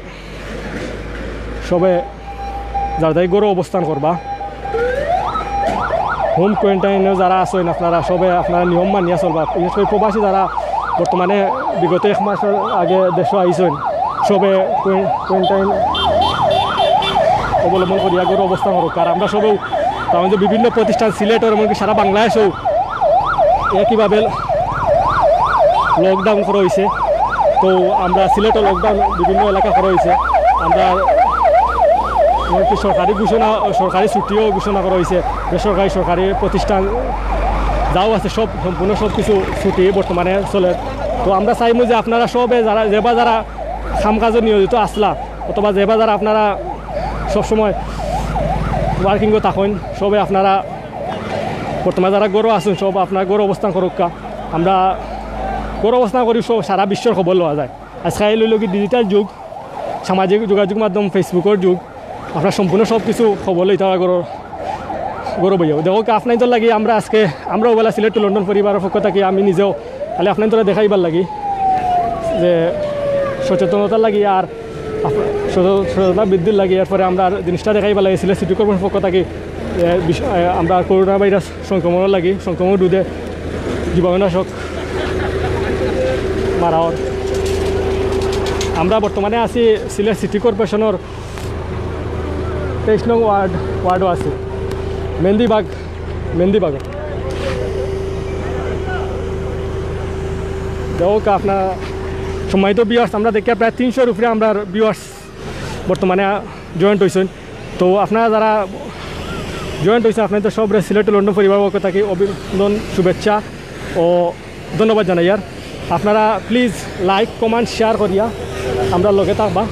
সবে যার যাই ঘরো অবস্থান করবা। Home quarantine-ও যারা আছেন, আপনারা সবে আপনারা নিয়ম মানিয়া চলবা। বিশেষ করে প্রবাসী যারা বর্তমানে বিগত এক মাস আগে দেশো আইছেন, সবে কোয়ারেন-, quarantine অবলম্বন করিয়া ঘরো অবস্থান করুক। আর আমরা সবেও, কারণ যে বিভিন্ন প্রতিষ্ঠান সিলেটর, এমনকি সারা বাংলাদেশেও একইভাবে লকডাউন করা হয়েছে। তো আমরা সিলেটও লকডাউন বিভিন্ন এলাকা করা হয়েছে। আমরা এমনকি সরকারি ঘোষণা, সরকারি ছুটিও ঘোষণা করা হয়েছে। বেসরকারি, সরকারি প্রতিষ্ঠান যাও আছে, সব, সম্পূর্ণ সব কিছু ছুটি বর্তমানে চলে। তো আমরা চাইমু যে আপনারা সবে যারা, যেবা যারা কাম কাজে নিয়োজিত আসলা, অথবা যেবা যারা আপনারা সবসময় ওয়ার্কিংও থাকেন, সবে আপনারা বর্তমানে যারা ঘরো আছেন, সব আপনারা ঘরো অবস্থান করুক্কা। আমরা ঘরো অবস্থান করি, সব সারা বিশ্বর খবর লওয়া যায়। আজকে এই লইল কি ডিজিটাল যুগ, সামাজিক যোগাযোগ মাধ্যম Facebookর যুগ। আপনারা সম্পূর্ণ সব কিছু খবর লইতা পারবা ঘরো, ঘরো বইয়াও। দেখো কি, আপনাইনতর লাগি আমরা আজকে, আমরাও বেলা সিলেট to লন্ডন পরিবারর পক্ষ থাকি আমি নিজেও খালি আপনাইনতরে দেখাইবার লাগি যে সচেতনতার লাগি আর আপ-, সচ-, সচেতনতা বৃদ্ধির লাগি, এরপরে আমরা আর জিনিসটা দেখাইবার লাগি সিলেট সিটি কর্পোরেশন পক্ষ থাকি, এ, বিশ-, এ, আমরা করোনা ভাইরাস সংক্রমণর লাগি, সংক্রমণ রোধে জীবাণুনাশক মারা অর। আমরা বর্তমানে আছি সিলেট সিটি কর্পোরেশনর তেইশ নং ওয়ার্ড, ওয়ার্ডও আছে মেহেন্দিবাগ, মেহেন্দিবাগ। দেখো আপনার সম্মানিত ভিউয়ার্স, আমরা দেখি প্রায় তিনশোর উপরে আমরা ভিউয়ার্স বর্তমানে জয়েন্ট হইছেন। তো আপনারা যারা জয়েন্ট হইছেন, আপনাইনতর সবরে সিলেট to লন্ডন পরিবার পক্ষ থাকি অভিনন্দন, শুভেচ্ছা ও ধন্যবাদ জানাইয়ার। আপনারা প্লিজ লাইক, কমেন্ট, শেয়ার করিয়া আমরার লগে থাকবা,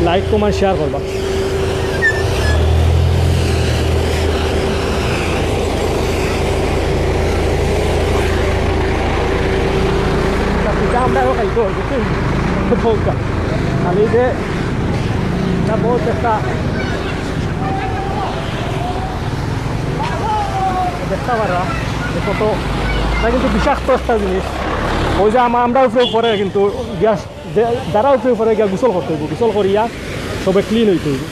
লাইক, কমেন্ট, শেয়ার করবা। পিঠা আমরাও খাইতো, বুঝছেন? খালি যে এটা বহুত একটা দেখতে পাররা যে কত, এটা কিন্তু বিষাক্ত একটা জিনিস। ওই যে আমা-, আমরা উপরে উপরে কিন্তু গ্যাস যে যারা উপরে উপরে গিয়া গোসল করতে হইব, গোসল করিয়া সবে ক্লিন হইতে হইব।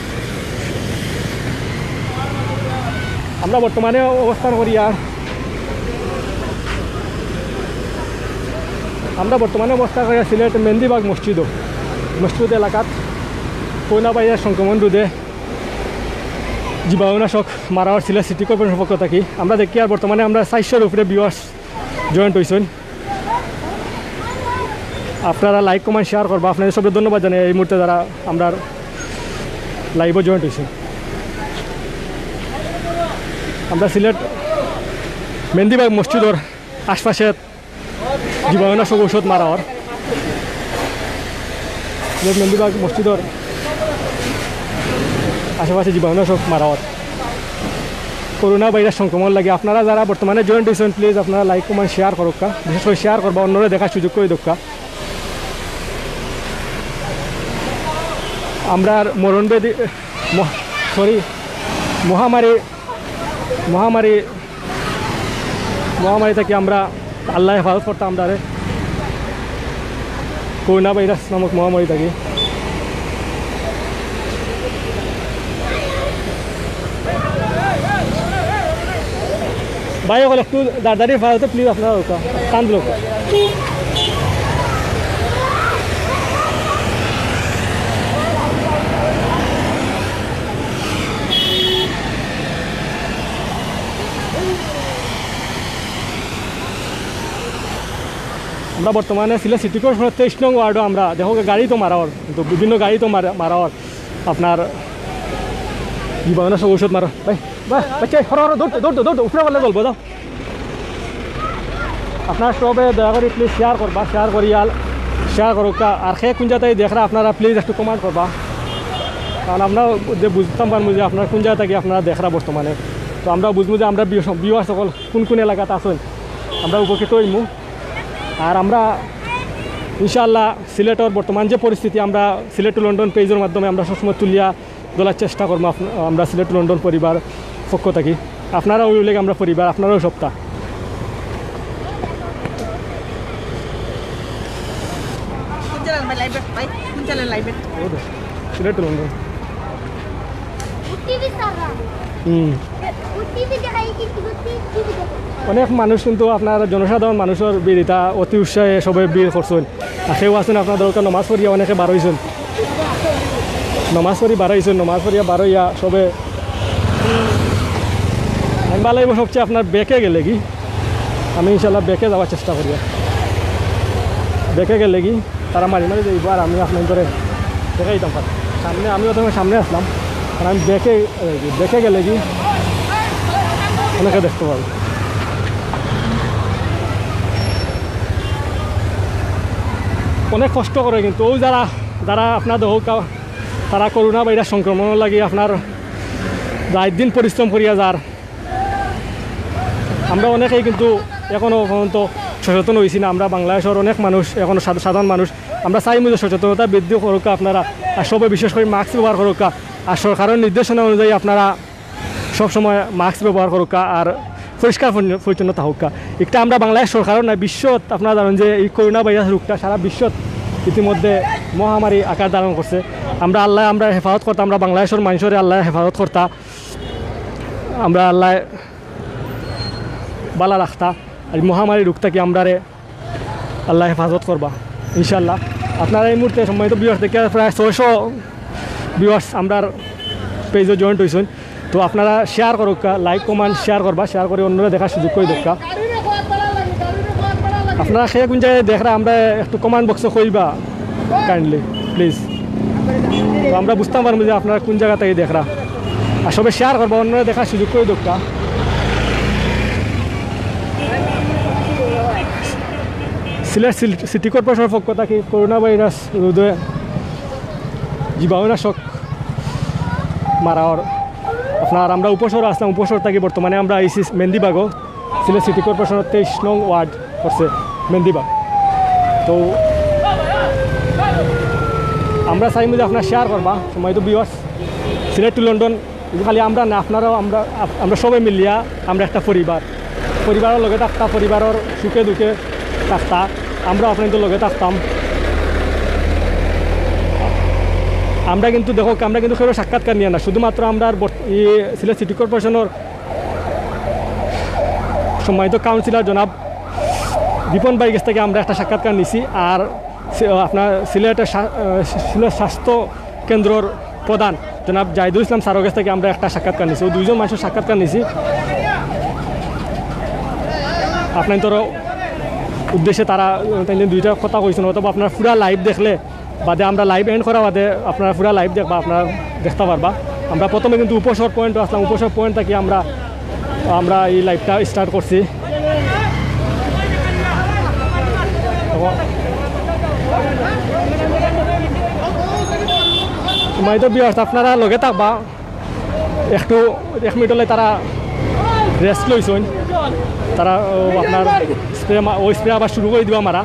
আমরা বর্তমানে অবস্থান করিয়া, আমরা বর্তমানে অবস্থান করিয়া সিলেট মেহেন্দিবাগ মসজিদও, মসজিদ এলাকাত করোনা ভাইরাস সংক্রমণ রোধে জীবাণুনাশক মারা অর সিলেট সিটি কর্পোরেশন পক্ষ থাকি। আমরা দেখি আর বর্তমানে আমরা চারশোর উপরে ভিউয়ার্স জয়েন্ট হইছেন। আপনারা লাইক, কমেন্ট, শেয়ার করবা। আপনাদের সবকে ধন্যবাদ জানাই এই মুহূর্তে যারা আমরার লাইভও জয়েন্ট হইছেন। আমরা সিলেট মেহেন্দিবাগ মসজিদর আশপাশে জীবাণুনাশক ঔষধ মারা অর। সিলেট মেহেন্দিবাগ মসজিদর আশেপাশে জীবাণুনাশক মারা অর। করোনা ভাইরাস সংক্রমণ লাগি আপনারা যারা বর্তমানে জয়েন্ট হইছেন, প্লিজ আপনারা লাইক, কমেন্ট, শেয়ার করুক্কা, বিশেষ করে শেয়ার করবা, অন্যরে দেখার সুযোগ করে দেউক্কা। আমরার মরণ ব্যাধি, মহ-, সরি, মহামারী, মহামারী, মহামারী থাকি আমরা আল্লায় হেফাজত করতা আমরারে করোনা ভাইরাস নামক মহামারী থাকি। ভাই অকল একটু দাঁড়াদাঁড়ি ফালতে প্লিজ আপনারা ওকা কান্দ লোক। আমরা বর্তমানে সিলেট সিটি কর্পোরেশনের তেইশ নং ওয়ার্ডও আমরা দেখো গাড়ি তো মারা অর, কিন্তু বিভিন্ন গাড়ি তো মারা, মারা অর। আপনার জীবাণুনাশক ঔষধ মারা। ভাই, ভাই, বাচ্চা, হরো, হরো, দৌড়, দৌড়, দৌড়, উপরে বললে বলবো, যাও। আপনারা সবে দয়া করি প্লিজ শেয়ার করবা, শেয়ার করিয়া, শেয়ার করুক্কা। আর কে কোন জায়গায় দেখরা আপনারা প্লিজ একটু কমেন্ট করবা, কারণ আমরা যে বুঝতাম পারমু যে আপনারা কোন জায়গা থাকি আপনারা দেখরা বর্তমানে। তো আমরা বুঝমু যে আমরা ভিউ-, ভিউয়ার সকল কোন কোন এলাকাত আছেন, আমরা উপকৃত হইমু। আর আমরা ইনশাআল্লাহ সিলেটর বর্তমান যে পরিস্থিতি, আমরা সিলেট টু লন্ডন পেজের মাধ্যমে আমরা সবসময় তুলিয়া ধরার চেষ্টা করবো। আপ-, আমরা সিলেট টু লন্ডন পরিবার পক্ষ থাকি, আপনারাও ওই লেগে আমরা পরিবার, আপনারাও সপ্তাহ কোন চ্যানেল ভাই? লাইভ ভাই, কোন channel live? Sylhet to London. হুম। অনেক মানুষ কিন্তু আপনার জনসাধারণ মানুষের ভিড়, এটা অতি উৎসাহে সবাই ভিড় করছেন। আর কেউ আছেন আপনাদের ওখানে নমাজ পড়িয়া অনেকে বার হইছেন, নমাজ পড়ি বার হইছেন, নমাজ পড়িয়া বার হইয়া সবে আমি ভালো অইবো সবচেয়ে আপনার ব্যাকে গেলেগি, আমি ইনশাল্লাহ ব্যাকে যাওয়ার চেষ্টা করি। ব্যাকে গেলেগি তারা মারি মারি যাইবো, আর আমি আপনার ধরে দেখাইতাম পারি। সামনে, আমি অত সময় সামনে আসলাম, আর আমি ব্যাকে, ব্যাকে গেলেগি অনেকে দেখতে পাবো। অনেক কষ্ট করে কিন্তু, অউ যারা, যারা আপনার দেখউক্কা, তারা করোনা ভাইরাস সংক্রমণর লাগি আপনার রাইত দিন পরিশ্রম করিয়া যার। আমরা অনেকেই কিন্তু এখনো পর্যন্ত সচেতন অইছি না। আমরা বাংলাদেশর অনেক মানুষ, এখনো সাধ-, সাধারণ মানুষ, আমরা চাইমু যে সচেতনতা বৃদ্ধি করউক্কা আপনারা, আর সবে বিশেষ করি মাস্ক ব্যবহার করউক্কা, আর সরকারর নির্দেশনা অনুযায়ী আপনারা সবসময় মাস্ক ব্যবহার করউক্কা, আর পরিষ্কার পরি-, পরিচ্ছন্ন থাকউক্কা। একটা আমরা বাংলাদেশ সরকারও না, বিশ্বত আপনারা জানইন যে এই করোনা ভাইরাস রোগটা সারা বিশ্বত ইতিমধ্যে মহামারী আকার ধারণ করছে। আমরা আল্লায়, আমরা হেফাজত করতা, আমরা বাংলাদেশর মানষরে আল্লায় হেফাজত করতা, আমরা আল্লায় ভালা রাখতা। আর এই মহামারী রোগ থাকি আমরারে আল্লায় হেফাজত করবা ইনশাআল্লাহ। আপনারা এই মুহূর্তে সম্মানিত ভিউয়ার্স দেখরা প্রায় ছয়শো ভিউয়ার্স আমরার পেজো জয়েন্ট অইছইন। তো আপনারা শেয়ার করউক্কা, লাইক কমেন্ট শেয়ার করবা, শেয়ার করি অন্যরে দেখার সুযোগ করি দেউক্কা। আপনারা কে কুন জাগাত দেখরা আমরারে একটু কমেন্ট বক্সো কইবা কাইন্ডলি প্লিজ। তো আমরা বুঝতাম পারমু যে আপনারা কুন জাগা থাকি দেখরা। আর সবে শেয়ার করবা, অন্যরে দেখার সুযোগ করি দেউক্কা। সিলেট সিল-, সিটি কর্পোরেশনর পক্ষ থাকি করোনা ভাইরাস রোধে জীবাণুনাশক মারার আপনার আমরা উপশহরো আসলাম, উপশহর থাকি বর্তমানে আমরা আইছি মেন্দিবাগো, সিলেট সিটি কর্পোরেশনর তেইশ নং ওয়ার্ড পড়ছে মেন্দিবাগ। তো আমরা চাইমু যে আপনারা শেয়ার করবা, সম্মানিত ভিউয়ার্স, সিলেট টু লন্ডন, ইগু খালি আমরা না, আপনারাও, আমরা, আপ-, আমরা সবে মিলিয়া আমরা একটা পরিবার, পরিবারর লগে থাকতা, পরিবারর সুখে দুঃখে থাকতা, আমরা আপনারার লগে থাকতাম। আমরা কিন্তু দেখউক্কা, আমরা কিন্তু কেউর সাক্ষাৎকার নিয়া না, শুধুমাত্র আমরার বর্ত-, ই সিলেট সিটি কর্পোরেশনর সম্মানিত কাউন্সিলর জনাব রিপন ভাইর গেছ থাকি আমরা একটা সাক্ষাৎকার নিছি। আর সি-, আপনার সিলেটের স্বা-, আহ, সিলেট স্বাস্থ্য কেন্দ্রর প্রধান জনাব জাহিদুল ইসলাম স্যারর গেছ থাকি আমরা একটা সাক্ষাৎকার নিছি। অউ দুইজন মানষর সাক্ষাৎকার নিছি। আপনারার উদ্দেশ্যে তারা, আহ, তাইন দুইটা কথা কইছইন, অথবা আপনারা পুরা লাইভ দেখলে বাদে, আমরা লাইভ এন্ড করা বাদে আপনারা পুরা লাইভ দেখবা, আপনারা দেখতা পারবা। আমরা প্রথমে কিন্তু উপশহর পয়েন্টো আসলাম, উপশহর পয়েন্ট থাকি আমরা, আমরা এই লাইভটা স্টার্ট করছি। সম্মানিত ভিউয়ার্স, আপনারা লগে থাকবা, একটু এক মিনিট অইলে তারা রেস্ট লইছইন, তারা, ও, আপনার স্প্রে মা-, অউ স্প্রে আবার শুরু করি দিবা মারা।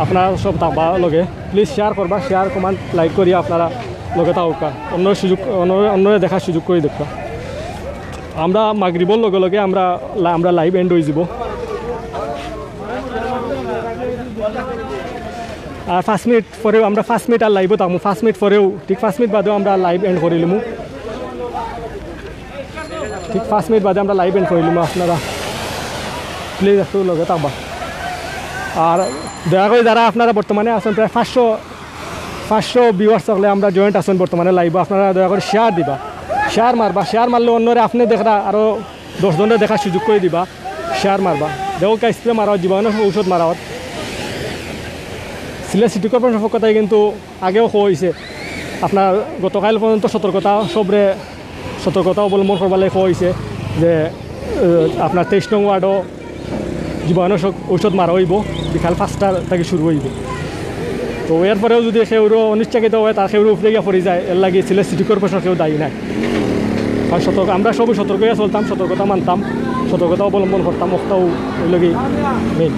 আপনারা সব থাকবা লগে। প্লিজ শেয়ার করবা, শেয়ার কমেন্ট লাইক করিয়া আপনারা লগে থাকউক্কা, অন্যরে সুযোগ, অন্য, অন্যরে দেখার সুযোগ করি দেউক্কা। আমরা মাগরিবর লগে লগে আমরা লা-, আমরা লাইভ এন্ড অইযিবো। আর পাঁচ মিনিট পরেউ আমরা পাঁচ মিনিট আর লাইভো থাকমু, পাঁচ মিনিট পরেউ, ঠিক পাঁচ মিনিট বাদেউ আমরা লাইভ এন্ড করিলিমু। ঠিক পাঁচ মিনিট বাদে আমরা লাইভ এন্ড করিলিমু, আপনারা প্লিজ একটু লগে থাকবা। আর দয়া করি যারা আপনারা বর্তমানে আছইন, প্রায় পাঁচশো, পাঁচশো ভিউয়ার্স থাকলে আমরা জয়েন্ট আছইন বর্তমানে লাইভো, আপনারা দয়া করি শেয়ার দিবা, শেয়ার মারবা, শেয়ার মারলে অন্যরে আপনে দেখরা আরও দশ জনরে দেখার সুযোগ করি দিবা, শেয়ার মারবা। দেখউক্কা স্প্রে মারা অর, জীবাণু ঔষধ মারা অর। সিলেট সিটি কর্পোরেশনর পক্ষ থাকি কিন্তু আগেও কওয়া অইছে, আপনার গতকাইল পর্যন্ত সতর্কতা, সবরে সতর্কতা অবলম্বন করবার লাগি কওয়া অইছে যে, আহ, আপনার তেইশ নং ওয়ার্ডো জীবাণুনাশক ঔষধ মারা অইবো, বিকাল পাঁচটা থাকি শুরু অইবো। তো এরপরেও যুদি কেউরও অনিচ্ছাকৃত অয়, তার কেউরও উপরে গিয়া পড়ি যায়, এরলাগি সিলেট সিটি কর্পোরেশন কেউ দায়ী নায়। কারণ সতর্ক, আমরা সবই সতর্ক অইয়া চলতাম, সতর্কতা মানতাম, সতর্কতা অবলম্বন করতাম, অটাউ অইলোগি মেইন।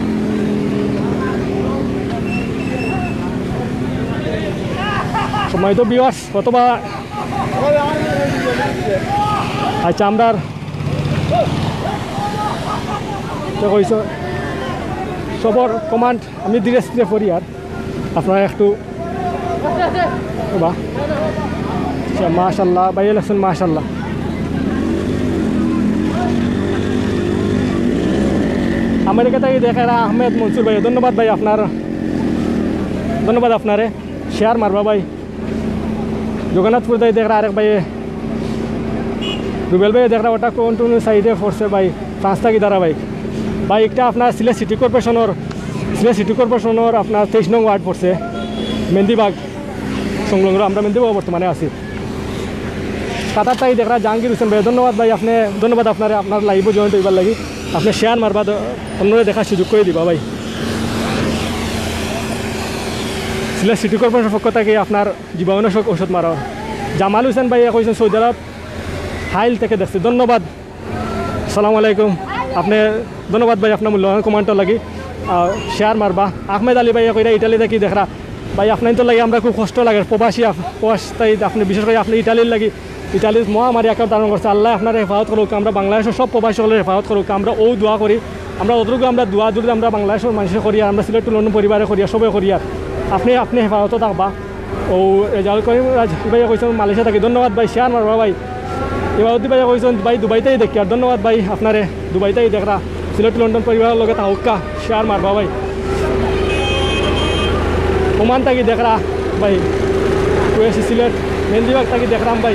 সম্মানিত ভিউয়ার্স, অথবা আচ্ছা, আমরার তো কইছো সবর কমান্ড আমি ধীরে স্থিরে পড়ি আর আপনারা একটু বাহ। আচ্ছা, মাশাআল্লাহ, ভাই ইলেকশন, মাশাআল্লাহ। আমেরিকা থাকি দেখরা আহমেদ মনসুর ভাই, ধন্যবাদ ভাই আপনার, ধন্যবাদ আপনারে। শেয়ার মারবা ভাই। জগন্নাথপুর থাকি দেখরা আরেক ভাইয়ে। রুবেল ভাই দেখরা ওটা কোন কোন সাইডে পড়ছে ভাই, ফ্রান্স থাকি ধারাবাহিক। ভাই একটা আপনার সিলেট সিটি কর্পোরেশনের, সিলেট সিটি কর্পোরেশনের আপনার তেইশ নং ওয়ার্ড পড়ছে, মেহেন্দিবাগ সংলগ্ন, আমরা মেহেন্দিবাগ বর্তমানে আছি। কাতার থাকি দেখরা জাহাঙ্গীর হোসেন ভাই, ধন্যবাদ ভাই, আপনি, ধন্যবাদ আপনারে, আপনার লাইভও জয়েন্ট হইবার লাগি। আপনি শেয়ার মারবা, দ-, অন্যরে দেখার সুযোগ করে দিবা ভাই। সিলেট সিটি কর্পোরেশনের পক্ষ থাকি আপনার জীবাণুনাশক ঔষধ মারা। জামাল হোসেন ভাই কইছেন সৌদি আরব হাইল থাকি দেখছি, ধন্যবাদ। সালাম আলাইকুম। আপনি, ধন্যবাদ ভাই আপনার মূল্যবান কমেন্টর লাগি। আহ, শেয়ার মারবা। আহমেদ আলী ভাই কইরা ইটালি থাকি দেখরা। ভাই আপনার তো লাগি আমরা খুব কষ্ট লাগে, প্রবাসী আপ-, প্রবাস তাই আপনি বিশেষ করে আপনি ইটালির লাগি, ইটালির মহামারী আকার ধারণ করছে। আল্লাহ আপনার হেফাজত করুক, আমরা বাংলাদেশের সব প্রবাসী সকলের হেফাজত করুক। আমরা ও দোয়া করি, আমরা অতটুকু আমরা দোয়া দূরে আমরা বাংলাদেশের মানুষে করি, আর আমরা সিলেট টু লন্ডন পরিবারে করি, আর সবাই করি। আর আপনি, আপনি হেফাজত থাকবা। ও রেজাউল করিম রাজ ভাইয়া কইছেন মালয়েশিয়া থাকি, ধন্যবাদ ভাই, শেয়ার মারবা ভাই। ইবাউদ্দি ভাইয়া কইছেন ভাই দুবাই থাকি দেখি, আর ধন্যবাদ ভাই আপনারে দুবাই থাকি দেখরা, সিলেট টু লন্ডন পরিবারের লগে থাকুক্কা, শেয়ার মারবা ভাই। ওমান থাকি দেখরা ভাই, কুয়েসি সিলেট মেহেন্দিবাগ থাকি দেখরাম ভাই,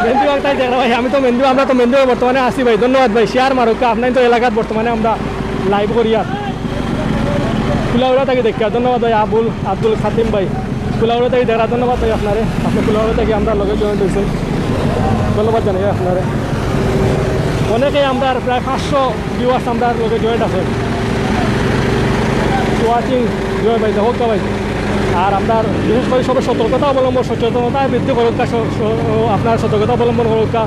মেহেন্দিবাগ থাকি দেখরা ভাই, আমি তো মেহেন্দি, আমরা তো মেহেন্দিবাগ বর্তমানে আছি ভাই, ধন্যবাদ ভাই, শেয়ার মারুক্কা, আপনার তো এলাকাত বর্তমানে আমরা লাইভ করি আর কুলাউড়া থাকি দেখিয়া, ধন্যবাদ ভাই আবুল আব্দুল খাতিম ভাই। কুলাউড়া থাকি দেখরা, ধন্যবাদ ভাই আপনারে। আপনি কুলাউড়া থাকি আমরা লগে জয়েন্ট হইছেন, ধন্যবাদ জানাই আপনারে। অনেকেই আমরা প্রায় পাঁচশো ভিউয়ার্স আমরা লগে জয়েন্ট আছে। ওয়াচিং জয় ভাই, দেখো ভাই। আর আমরা বিশেষ করে সবাই সতর্কতা অবলম্বন, সচেতনতা বৃদ্ধি করুক্কা, স-, স-, আপনার সতর্কতা অবলম্বন করুক্কা।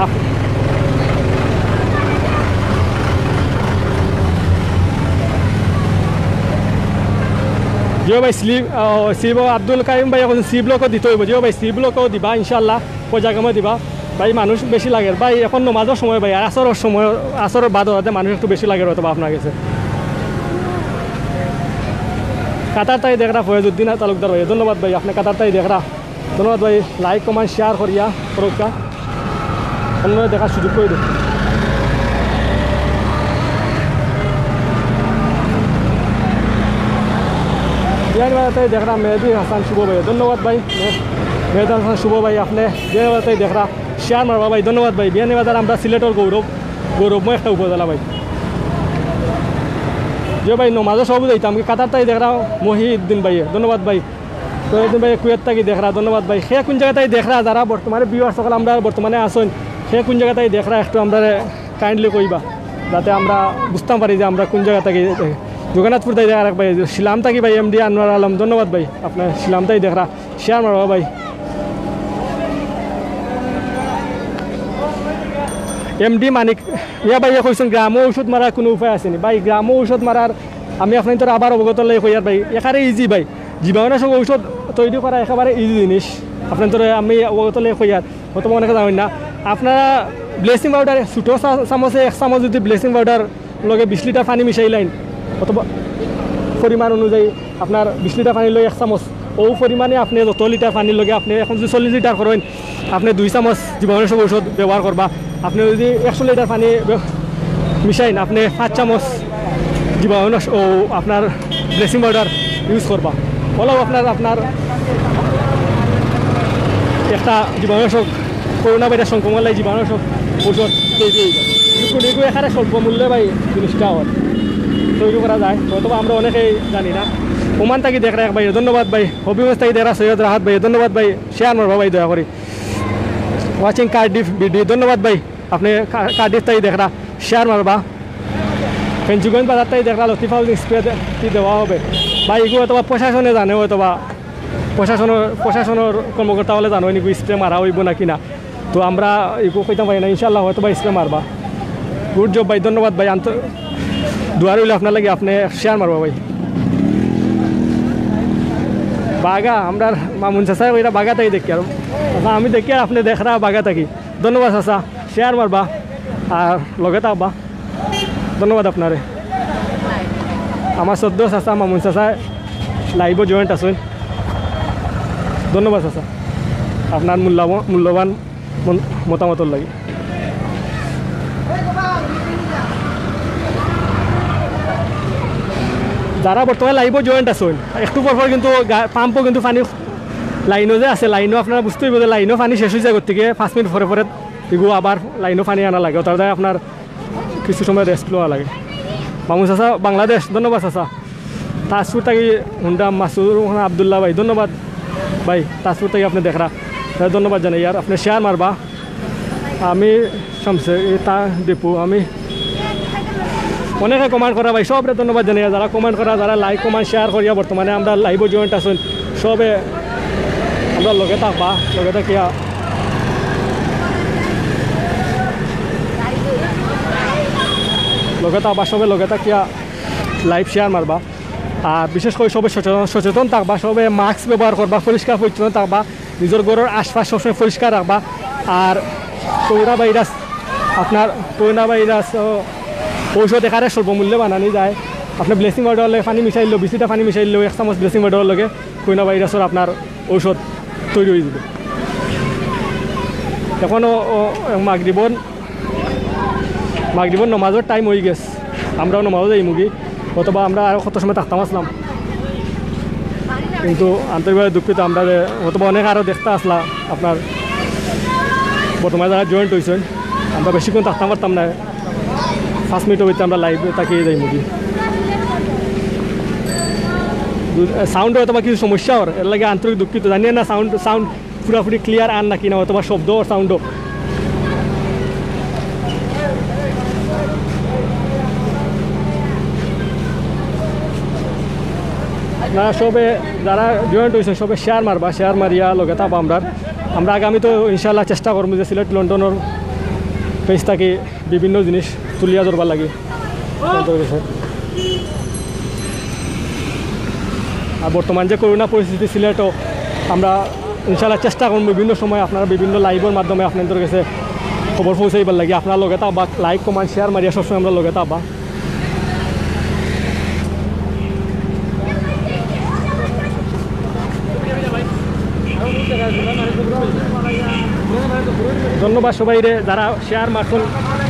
আপ-, জিও ভাই, স্লিপ, আহ, স্লিপ আব্দুল কাইম ভাই এখন স্লিপ লকও দিতে হইব। জিও ভাই, স্লিপ লকও দিবা ইনশাল্লাহ, পয়সা কামে দিবা। ভাই মানুষ বেশি লাগে ভাই, এখন নমাজের সময় ভাই, আর আসরের সময়, আসরের বাদ হতে মানুষ একটু বেশি লাগে হয়তো বা আপনার গেছে। কাতার থাকি দেখরা ফয়েজউদ্দিন তালুকদার ভাই, ধন্যবাদ ভাই, আপনি কাতার থাকি দেখরা। ধন্যবাদ ভাই, লাইক কমেন্ট শেয়ার করিয়া করুক্কা, অন্যরে দেখার সুযোগ করে দিন। বিয়ানীবাজার থাকি দেখরা মেহেদি হাসান শুভ ভাই, ধন্যবাদ ভাই, মেহেদি হাসান শুভ ভাই, আপনি বিয়ানীবাজার থাকি দেখরা শেয়ার মারবা ভাই, ধন্যবাদ ভাই। বিয়ানীবাজার আমরা সিলেটর গৌরব, গৌরবময় একটা উপজেলা ভাই। যে ভাই নমাজও সব যাইতাম, কাতার থাকি দেখরা মহিউদ্দিন ভাই, ধন্যবাদ ভাই। তো একদিন ভাই কুয়েত থাকি দেখরা, ধন্যবাদ ভাই। সে কোন জায়গা থাকি দেখরা, যারা বর্তমানে ভিউয়ার্স সকল আমরা বর্তমানে আসুন, সে কোন জায়গা থাকি দেখরা একটু আমরা কাইন্ডলি কইবা, যাতে আমরা বুঝতাম পারি যে আমরা কোন জায়গা থাকি। জগন্নাথপুর থাকি দেখরা এক ভাই, শিলাম থাকি ভাই এমডি আনোয়ার আলম, ধন্যবাদ ভাই। আপনার শিলাম থাকি দেখরা, শেয়ার মারবা ভাই। এমডি মানিক ইয়া ভাই কইছেন গ্রামও ঔষধ মারার কোনো উপায় আছে নি ভাই? গ্রামও ঔষধ মারার আমি আপনার তো আবার অবগত লাই কইয়ার ভাই, একেবারে ইজি ভাই। জীবাণুনাশক ঔষধ তৈরি করা একেবারে ইজি জিনিস। আপনার তো আমি অবগত লাই কইয়ার, হয়তো অনেকে জানেন না। আপনারা ব্লিচিং পাউডার ছোটো চা-, চামচে এক চামচ যদি ব্লিচিং পাউডার লগে বিশ লিটার পানি মিশাইলাইন, অথবা পরিমাণ অনুযায়ী আপনার বিশ লিটার পানির লগে এক চামচ, ও পরিমাণে আপনি যত লিটার পানির লগে আপনি এখন যদি চল্লিশ লিটার করেন, আপনি দুই চামচ জীবাণুনাশক ঔষধ ব্যবহার করবা। আপনি যদি একশো লিটার পানি ব্য-, মিশাইন, আপনি পাঁচ চামচ জীবাণুনাশক ও আপনার ব্লিচিং পাউডার ইউজ করবা। অলাউ আপনার, আপনার একটা জীবাণুনাশক, করোনা ভাইরাস সংক্রমণ লাগি জীবাণুনাশক ঔষধ তৈরি হয়ে যায়। কিন্তু এগুলো এখানে স্বল্প মূল্যে ভাই জিনিসটা হয়, তৈরি করা যায়, হয়তো বা আমরা অনেকেই জানি না। ওমান থাকি দেখরা এক ভাই, ধন্যবাদ ভাই। হবিগঞ্জ থাকি দেখরা সৈয়দ রাহাত ভাই, ধন্যবাদ ভাই। শেয়ার মারবা ভাই দয়া করি। ওয়াচিং কার্ডিফ বিডি, ধন্যবাদ ভাই। আপনি কা-, কার্ডিফ থাকি দেখরা, শেয়ার মারবা। ফেঞ্চুগঞ্জ বাজার থাকি দেখরা লতিফ হাউজিং স্প্রে দে-, কি দেওয়া হবে ভাই, এগুলো হয়তো বা প্রশাসনে জানে, হয়তো বা প্রশাসনের, প্রশাসনের কর্মকর্তা হলে জানো এগুলো স্প্রে মারা হইব নাকি না। তো আমরা এগুলো কইতাম পারি না, ইনশাল্লাহ হয়তো বা স্প্রে মারবা। গুড জব ভাই, ধন্যবাদ ভাই। আন্ত-, দোয়া রইল আপনার লাগি, আপনি শেয়ার মারবা ভাই। বাগা, আমরা মামুন চাচা ওইটা বাগা থাকি দেখি আর। আচ্ছা, আমি দেখি আর আপনি দেখরা বাগা থাকি। ধন্যবাদ চাচা, শেয়ার মারবা আর লগে থাকবা। ধন্যবাদ আপনারে। আমার শ্রদ্ধেয় চাচা, মামুন চাচা লাইভও জয়েন্ট আছেন। ধন্যবাদ চাচা, আপনার মূল্যবান, মূল্যবান মন-, মতামতর লাগি। যারা বর্তমানে লাইভও জয়েন্ট আছেন, একটু পর পর কিন্তু গা-, পাম্পও কিন্তু পানি লাইনও যে আছে, লাইনও আপনারা বুঝতে হইব যে লাইনও পানি শেষ হয়ে যায়, গতিকে পাঁচ মিনিট পরে পরে এগু আবার লাইনও পানি আনা লাগে, অর্থাৎ আপনার কিছু সময় রেস্ট লওয়া লাগে। মামু চাচা বাংলাদেশ, ধন্যবাদ চাচা। তাজপুর থাকি হুন্ডা মাসুদুর রহমান আবদুল্লাহ ভাই, ধন্যবাদ ভাই। তাজপুর থাকি আপনি দেখরা, তাই ধন্যবাদ জানাই। আর আপনি শেয়ার মারবা, আমি শামসে, এ তা দীপু, আমি অনেকে কমেন্ট করা ভাই, সবরে ধন্যবাদ জানাই। যারা কমেন্ট করা, যারা লাইক কমেন্ট শেয়ার করিয়া বর্তমানে আমরা লাইভও জয়েন্ট আছেন, সবে আমরা লগে থাকবা, লগে থাকিয়া লগে থাকবা, সবে লগে থাকিয়া লাইভ শেয়ার মারবা। আর বিশেষ করে সবে সচেতন, সচেতন থাকবা, সবে মাস্ক ব্যবহার করবা, পরিষ্কার পরিচ্ছন্ন থাকবা, নিজের ঘরের আশপাশ সবসময় পরিষ্কার রাখবা। আর করোনা ভাইরাস, আপনার করোনা ভাইরাস, ও, ঔষধ এখানে স্বল্প মূল্যে বানানি যায়। আপনি ব্লিচিং পাউডার লগে পানি মিশাইলেও, বিশ লিটার পানি মিশাইলেও এক চামচ ব্লিচিং পাউডার লগে করোনা ভাইরাসের আপনার ঔষধ তৈরি হয়ে যাবে। এখনও মাগরিবর মাগরিবর নমাজর টাইম হয়ে গেছে, আমরাও নমাজও যাইমুগি, অথবা আমরা আরও কত সময় থাকতাম আসলাম, কিন্তু আন্তরিকভাবে দুঃখিত। আমরা যে, অথবা অনেক আরও দেখতে আসলা আপনার বর্তমানে যারা জয়েন্ট হয়েছেন, আমরা বেশিক্ষণ থাকতাম পারতাম না, পাঁচ মিনিটের ভিতরে আমরা লাইভ থাকি যাইমুগি। সাউন্ডে হয়তো বা কিছু সমস্যা ওর, এর লাগে আন্তরিক দুঃখিত। জানি না সাউন্ড সাউন্ড পুরাপুরি ক্লিয়ার আর নাকি না, অথবা শব্দ সাউন্ডও। না, সবে যারা জয়েন্ট হয়েছে সবে শেয়ার মারবা, শেয়ার মারিয়া লগে থাকবা আমরা। আমরা আগামী তো ইনশাল্লাহ চেষ্টা করবো যে সিলেট লন্ডনের পেজ থাকি বিভিন্ন জিনিস তুলিয়া ধরবার লাগি। আর বর্তমান যে করোনা পরিস্থিতি সিলেটও, আমরা ইনশাল্লাহ চেষ্টা করবো বিভিন্ন সময় আপনারা বিভিন্ন লাইভের মাধ্যমে আপনাদের কাছে খবর পৌঁছাইবার লাগি। আপনারা লগে থাকবা, লাইক কমেন্ট শেয়ার মারিয়া সবসময় আমরা লগে থাকবা। ধন্যবাদ সবাইরে যারা শেয়ার মারছেন,